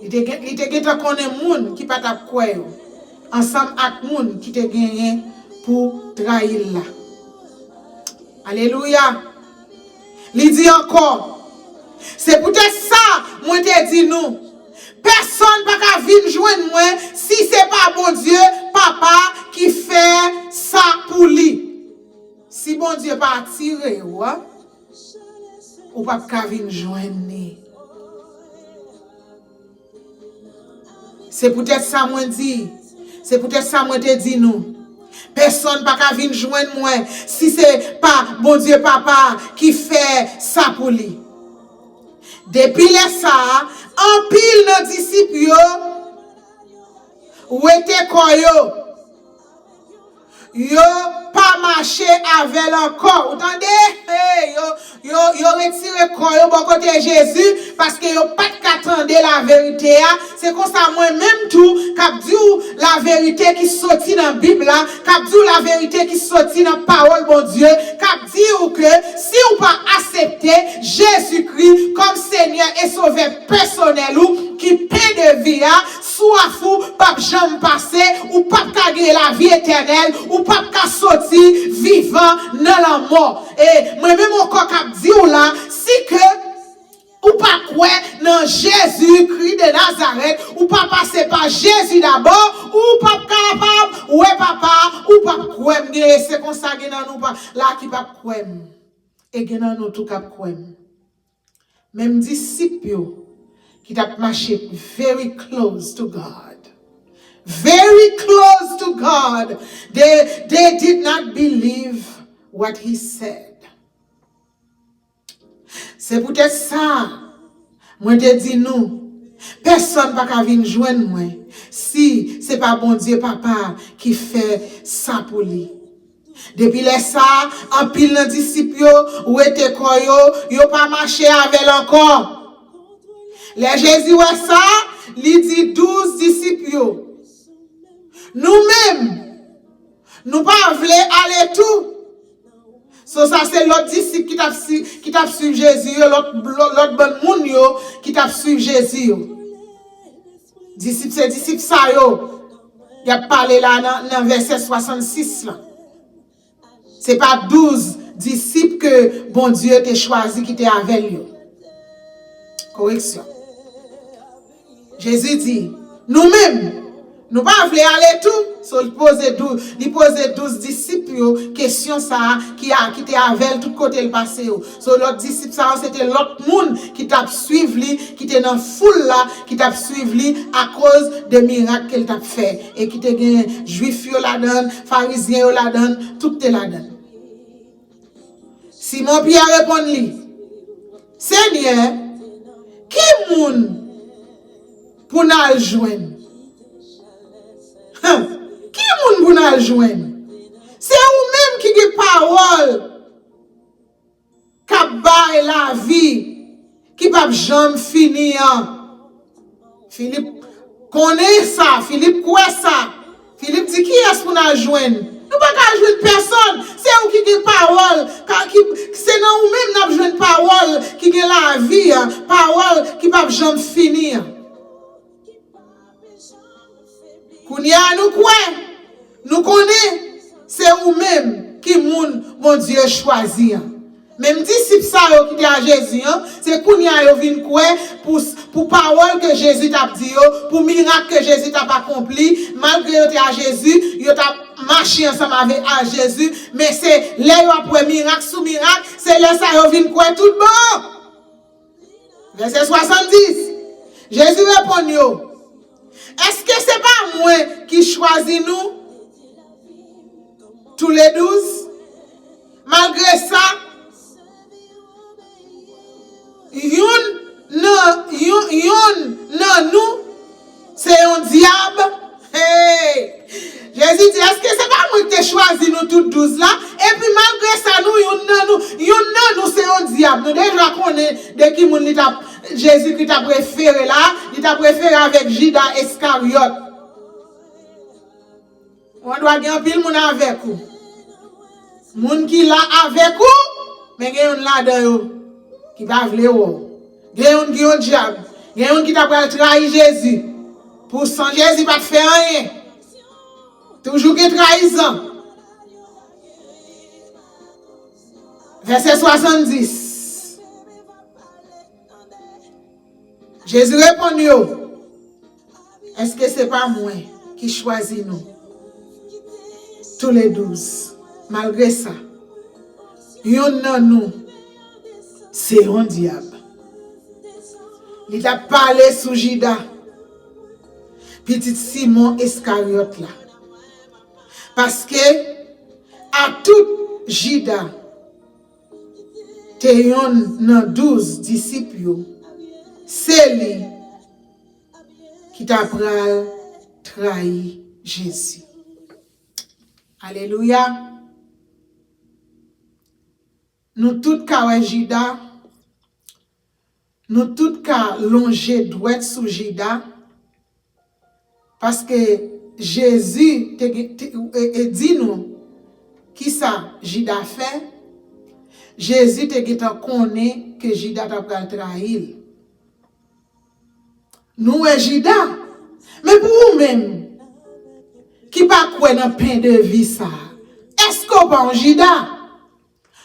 Li te gen, li te gentan konnen moun ki pa t ap kwè yo, ansanm ak moun ki te genyen pou trayi l la. Alelouya! Li di ankò, se poutèt sa mwen te di nou, pèsonn pa ka vin jwenn mwen si se pa Bondye Papa ki fè sa pou li. Si Bondye pa atire w, ou p ap ka vin jwenn li. Se poutèt sa mwen di, se poutèt sa mwen te di nou, pèsonn pa ka vin jwenn mwen si se pa Bondye Papa ki fè sa pou li. Depi lè sa a, anpil nan disip yo wete kò yo. Yo pa mache avè l ankò. Ou tande? Hey, yo, yo, yo retire kò yo bò kote Jezi, paske yo pa t ka tande laverite a. Se konsa, mwen menm tou, k ap di w laverite ki soti nan Bib la, k ap di w laverite ki soti nan pawòl Bondye, k ap di w ke si w pa aksepte Jezikri kòm Senyè e Sovè pèsonèl ou, ki pen de vi a, swaf ou p ap janm pase, ou p ap ka gen lavi etènèl, ou p ap ka soti vivan nan lanmò. E mwen menm ankò k ap di w la, si ke ou pa kwè nan Jezikri de Nazarèt, ou pa pase pa Jezi dabò, ou p ap kapab wè Papa, ou p ap kwè m. Gen, se konsa gen nan nou pa, la ki p ap kwè m. E gen nan nou tou k ap kwè m. Menm disip yo ki t ap mache very close to God. Very close to God. They, they did not believe what he said. Se poutèt sa, mwen te di nou, pèsonn pa ka vin jwenn mwen si se pa Bondye Papa ki fè sa pou li. Depi lè sa a, anpil nan disip yo wete kò yo, yo pa mache avè l ankò. Lè Jezi wè sa, li di douz disip yo, nou menm, nou pa vle ale tou? So, sa se lòt disip ki t ap si-, ki t ap swiv Jezi yo, lòt, lòt, lòt bann moun yo ki t ap swiv Jezi yo. Disip, se disip sa yo y ap pale la nan, nan vèsè swasannsis lan. Se pa douz disip ke Bondye te chwazi ki te avè l yo. Koreksyon. Jezi di, nou menm, nou pa vle ale tou? So, li poze douz, li poze douz disip yo kesyon sa a ki a, ki te avè l tout kote l pase yo. So, lòt disip sa yo, se te lòt moun ki t ap swiv li, ki te nan foul la, ki t ap swiv li akoz de mirak ke l t ap fè. E ki te gen Jwif yo ladan l, Farizyen yo ladan l, tout te ladan l. Simon Pyè reponn li, Senyè, ki moun pou n al jwenn? Hen, ki pou n al jwenn. Se ou menm ki gen pawòl k ap bay lavi ki p ap janm fini an. Filip konnen sa, Filip kwè sa. Filip di, "Kiyès pou n al jwenn? Nou pa ka al jwenn pèsonn. Se ou ki gen pawòl, ka, ki, se nan ou menm n ap jwenn pawòl ki gen lavi an, pawòl ki p ap janm fini an." Kounye a nou kwè, nou konnen se ou menm ki moun Bondye chwazi an. Menm disip sa yo ki te a Jezi an, se kounye a yo vin kwè pou, pou pawòl ke Jezi t ap di yo, pou mirak ke Jezi t ap akonpli, malgre yo te a Jezi, yo t ap mache ansanm avè a Jezi, men se lè yo ap wè mirak sou mirak, se lè sa yo vin kwè tout bon. Vèsè swasanndis. Jezi reponn yo, "Èske se pa mwen ki chwazi nou touledouz? Malgre sa, youn nan, youn, youn nan nou se yon dyab." Hey! Jezi di, "Èske se pa mwen ki te chwazi nou tout douz la? Epi malgre sa, nou, youn nan nou, youn nan nou se yon dyab." Nou deja konnen de ki moun li t ap, Jezikri t ap refere la, li t ap refere avèk Jida Iskaryòt. Ou andwa gen anpil moun avèk ou. Moun ki la avèk ou, men gen youn ladan yo ki pa vle wè w. Gen youn ki yon dyab. Gen youn ki ta pral trayi Jezi. Pou san Jezi pa t fè anyen. Toujou gen trayizan. Vèsè swasanndis. Jezi reponn yo, "Èske se pa mwen ki chwazi nou touledouz? Malgre sa, youn nan nou se yon dyab." Li t ap pale sou Jida, pitit Simon Iskaryòt la. Paske, atout Jida te yonn nan douz disip yo, se li ki ta pral trayi Jezi. Alelouya! Nou tout ka wè Jida, nou tout ka lonje dwèt sou Jida, paske Jezi te, te, e, e di nou kisa Jida fè. Jezi te gentan konnen ke Jida ta pral trayi l. Nou wè Jida. Men pou ou menm, ki pa kwè nan pen de vi sa a, èske w pa yon Jida?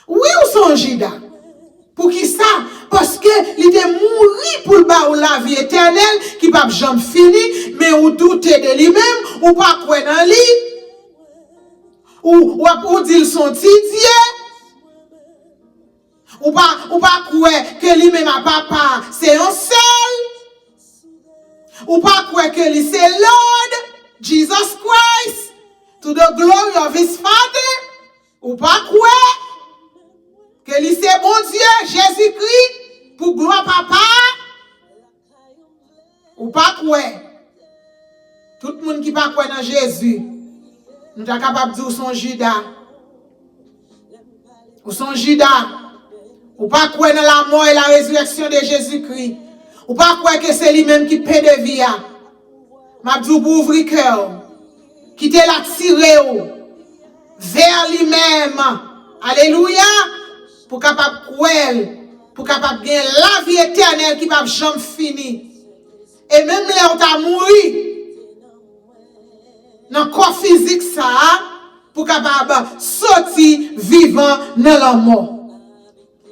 Wi, ou se yon Jida. Poukisa? Paske li te mouri pou l ba ou lavi etènèl ki p ap janm fini, men ou doute de li menm, ou pa kwè nan li. Ou, w ap, ou di l se yon ti dye. Ou pa, ou pa kwè ke li menm a papa se yon sèl. Ou pa kwè ke li se Lord Jesus Christ, to the glory of his Father. Ou pa kwè ke li se Bondye, Jezikri, pou glwa Papa a? Ou pa kwè? Tout moun ki pa kwè nan Jezi, nou ta kapab di w se yon Jida. Ou se yon Jida. Ou pa kwè nan la mort et la résurrection de Jésus-Christ. Ou pa kwè ke se li menm ki pen de vi a. M ap di w pou ouvri kè w. Kite l atire w vè li menm. Alelouya! Pou kapab kwè l, pou kapab gen lavi etènèl ki p ap janm fini. E menm lè w ta mouri nan kò fizik sa a, pou kapab soti vivan nan lanmò.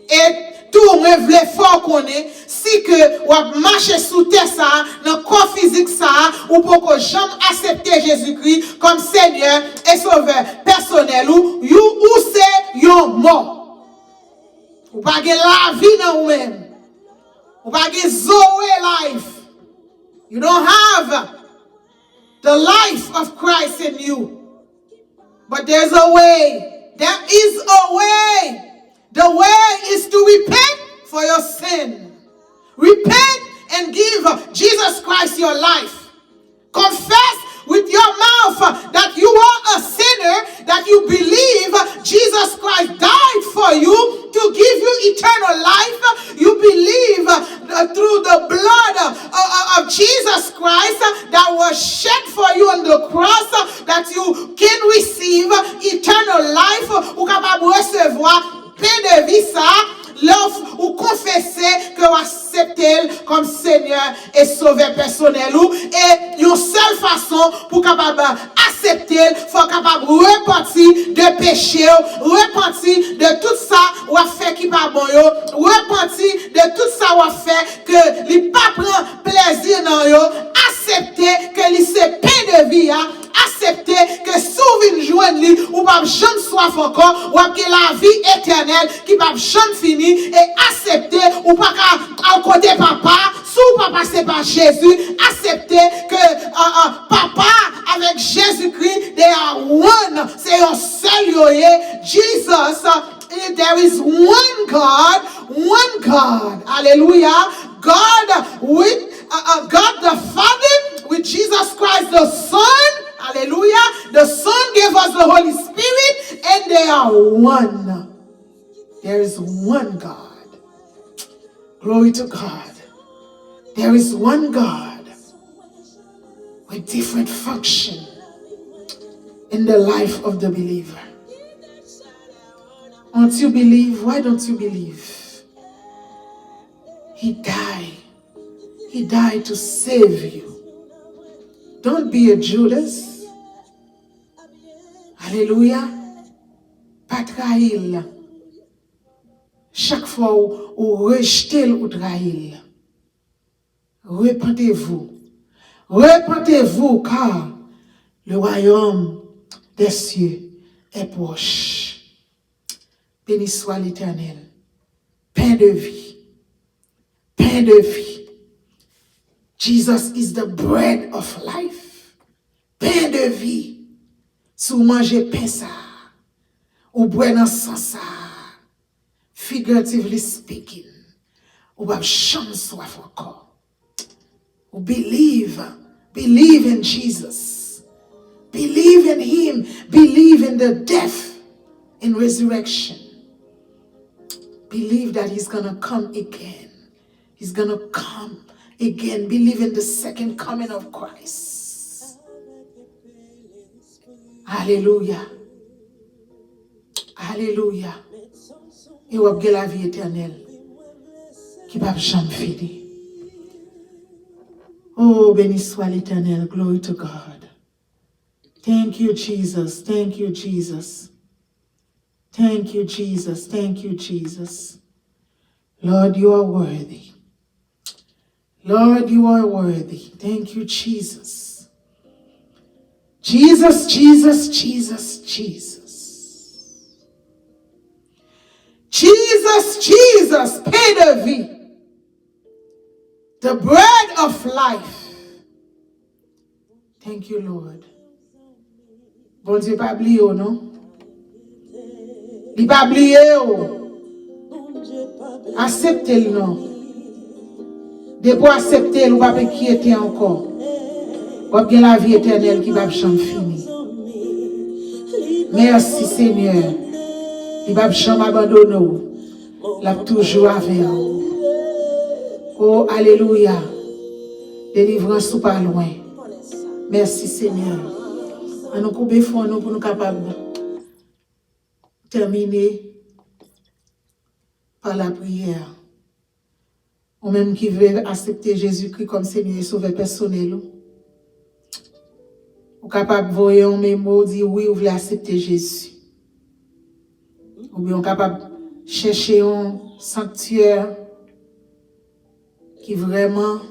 E tou, mwen vle fè w konnen, si ke w ap mache sou tè sa a, nan kò fizik sa a, ou poko janm aksepte Jezikri kòm Senyè e Sovè pèsonèl ou, you, ou se yon mò. Ou pa gen lavi nan ou menm. Ou pa gen Zoe life. You don't have the life of Christ in you. But there's a way. There is a way. The way is to repent for your sin. Repent and give Jesus Christ your life. Confess with your mouth that you are a sinner, that you believe Jesus Christ died for you to give you eternal life, you believe uh, through the blood uh, uh, of Jesus Christ uh, that was shed for you on the cross, uh, that you can receive eternal life, ou kapab resevwa pen de vi sa, lè w konfese ke w aksepte l kòm Senyè e Sovè pèsonèl ou. E yon sèl fason pou w kapab aksepte l, fò w kapab repanti de peche w, repanti de tout sa w ap fè ki pa bon yo, repanti de tout sa w ap fè ke li pa pran plezi nan yo. Aksepte ke li se pen de vi a. Aksepte ke si w vin jwenn li, ou p ap janm swaf ankò, w ap gen lavi etènèl ki p ap janm fini. E aksepte ou pa ka al kote Papa si w pa pase pa Jezi. Aksepte ke uh, uh, Papa avèk Jezikri, they are one. Se yon sèl yo ye. Jesus, uh, there is one God, one God. Alelouya. God with uh, uh, God the Father, with Jesus Christ the Son. Hallelujah. The Son gave us the Holy Spirit, and they are one. There is one God. Glory to God. There is one God with different function in the life of the believer. Won't you believe? Why don't you believe? He died. He died to save you. Don't be a Judas. Alelouya. Pa trayi l. Chak fwa ou, ou rejte l, ou trayi l. Repentez-vous. Repentez-vous, car le royaume des cieux est proche. Béni soit l'Éternel. Pain de vie. Pain de vie. Jesus is the bread of life. Pen de vi. Si w manje pen sa a, ou bwè nan san sa a, figuratively speaking, ou p ap janm swaf ankò. Ou believe, believe in Jesus. Believe in him. Believe in the death and resurrection. Believe that he's gonna come again. He's gonna come again. Believe in the second coming of Christ. Alelouya. Alelouya. E w ap gen lavi etènèl ki p ap janm fini. Oh, béni soit l'Éternel. Glory to God. Thank you, Jesus. Thank you, Jesus. Thank you, Jesus. Thank you, Jesus. Lord, you are worthy. Lord, you are worthy. Thank you, Jesus. Jesus, Jesus, Jesus, Jesus. Jesus, Jesus, pain de vie. The bread of life. Thank you, Lord. Bondye pa bliye w, non. Li pa bliye w. Aksepte l, non. Depi w aksepte l, ou p ap enkyete ankò. W ap gen lavi etènèl ki p ap janm fini. Mèsi, Senyè. Li p ap janm abandone w. L ap toujou avè w. O, alelouya. Delivrans ou pa lwen. Mèsi, Senyè. Ann nou koube fwon nou pou nou kapab tèmine pa lapriyè. Ou menm ki vle aksepte Jezikri kòm Senyè e Sovè pèsonèl ou, ou kapab voye yon memo, di wi, ou vle aksepte Jezi. Oubyen ou kapab chèche yon sanktyè ki vrèman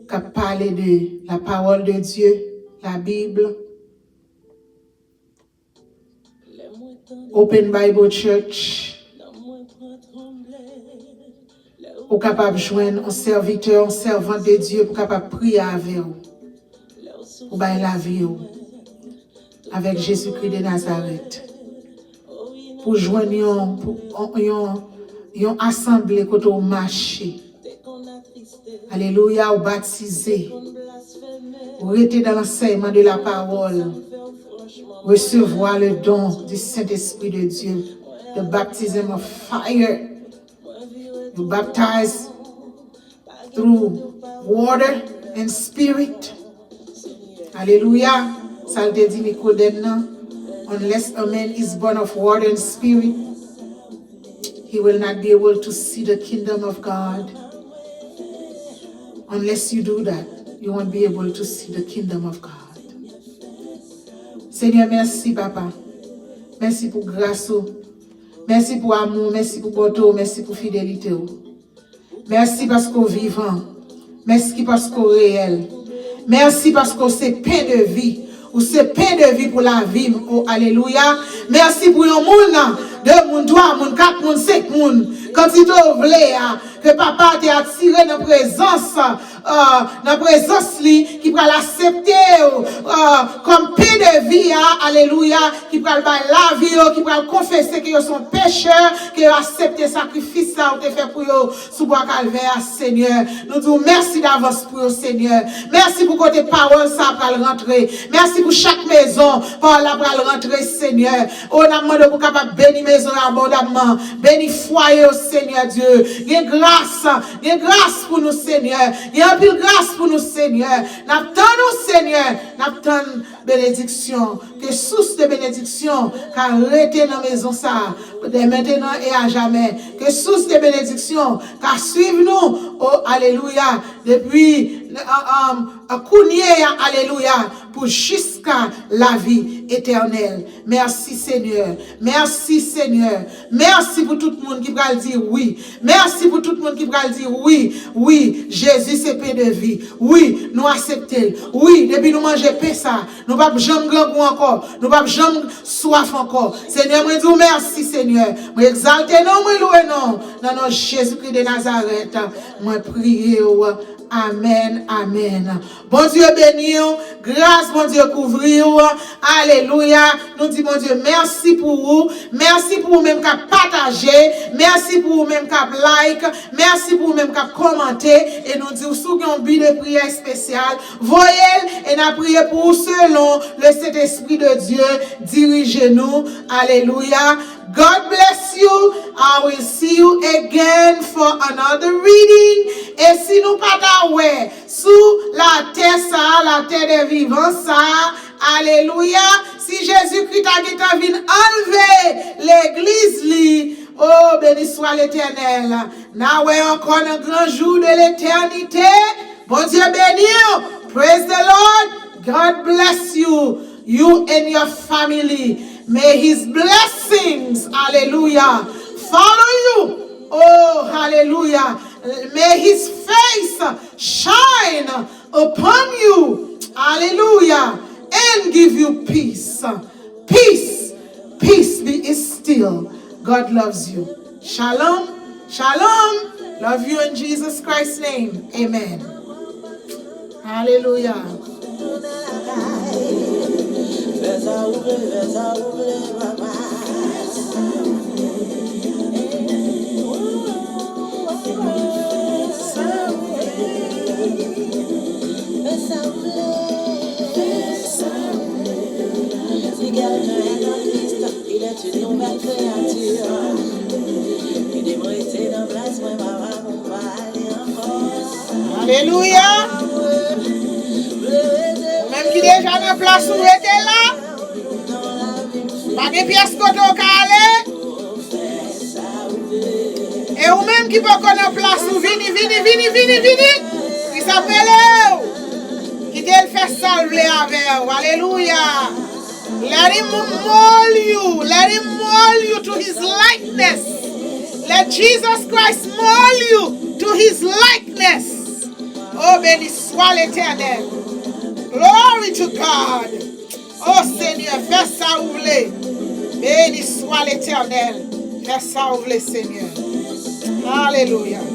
k ap pale de la parole de Dieu, la Bible. Open Bible Church. Ou kapab jwenn yon sèvitè, yon sèvant de Dye pou kapab priye avè w, pou bay lavi w avèk Jezikri de Nazarèt, pou jwenn yon, pou, yon, yon, yon asanble kote w mache, Alelouya, ou batize. Ou rete dans l'enseignement de la parole. Recevoir le don du Saint-Esprit de Dieu. The baptism of fire. You baptize through water and spirit. Alelouya. Sa l te di Nikodèm nan. Unless a man is born of water and spirit, he will not be able to see the kingdom of God. Unless you do that, you won't be able to see the kingdom of God. Senyè, mèsi, papa. Mèsi pou gras ou. Mèsi pou amou, mèsi pou bonte w, mèsi pou fidelite w. Mèsi paske w vivan. Mèsi paske w reyèl. Mèsi paske w se pen de vi. Ou se pen de vi pou lavi m. O, alelouya. Mèsi pou yon moun, de moun, twa moun, kat moun, senk moun. Kantite w vle a, ke papa te atire nan prezans, nan prezans li, ki pral aksepte w kòm pen de vi a, alelouya, ki pral bay lavi yo, ki pral konfese ke yo se yon pechè, ke yo aksepte sakrifis sa ou te fè pou yo sou bwa Kalvè a, Senyè. Nou di w mèsi davans pou yo, Senyè. Mèsi pou kote pawòl sa a pral rantre. Mèsi pou chak mezon pawòl la pral rantre, Senyè. O, n ap mande w pou w kapab beni mezon yo abondamman. Beni fwaye yo, Senyè Dye. Gen gras, gen gras pou nou, Senyè. Gen anpil gras pou nou, Senyè. N ap tann ou, Senyè. N ap tann benediksyon. Ke sous de benediksyon ka rete nan mezon sa a, dè mentenan e a jamè. Ke sous de benediksyon ka swiv nou, o, alelouya, depi, um, um, kounye a, alelouya, pou jiska lavi etènèl. Mèsi, Senyè. Mèsi, Senyè. Mèsi pou tout moun ki pral di wi. Mèsi pou tout moun ki pral di wi. Wi, Jezi se pen de vi. Wi, nou aksepte l. Wi, depi nou manje pen sa, nou p ap janm grangou ankò. Nou p ap janm swaf ankò. Senyè, mwen di w mèsi, Senyè. Mwen egzalte non w, mwen lwe non w. Nan non Jezikri de Nazarèt, mwen priye w. Amèn, amèn. Bondye beni w. Gras Bondye kouvri w. Alelouya. Nou di Bondye mèsi pou ou. Mèsi pou ou menm k ap pataje. Mèsi pou ou menm k ap like. Mèsi pou ou menm k ap kòmante. E nou di w, si w gen yon bi de priyè espesyal, voye l e n a priye pou ou selon le Sentespri de Dye dirije nou. Alelouya. God bless you. I will see you again for another reading. E si nou pa ta wè sou latè sa a, latè dè vivan sa a, alelouya, si Jezikri ta gentan vin anlve legliz li, o, beni swa Letènèl. N a wè ankò nan gran jou de letènite. Bondye beni w. Praise the Lord. God bless you. You and your family. May his blessings, hallelujah, follow you. Oh, hallelujah. May his face shine upon you. Hallelujah. And give you peace. Peace. Peace be still. God loves you. Shalom. Shalom. Love you in Jesus Christ's name. Amen. Alelouya. Alelouya. Ou menm ki deja nan plas ou, rete la. Pa gen pyès kote w ka ale. E ou menm ki poko nan plas ou, vini, vini, vini, vini, vini. Kris ap rele w. Kite l fè sa l vle avè w. Alelouya. Let him mold you. Let him mold you to his likeness. Let Jesus Christ mold you to his likeness. Oh, beni swa Letènèl. Glory to God. Oh, Senyè, fè sa ou vle. Beni swa Letènèl. Fè sa ou vle, Senyè. Alelouya.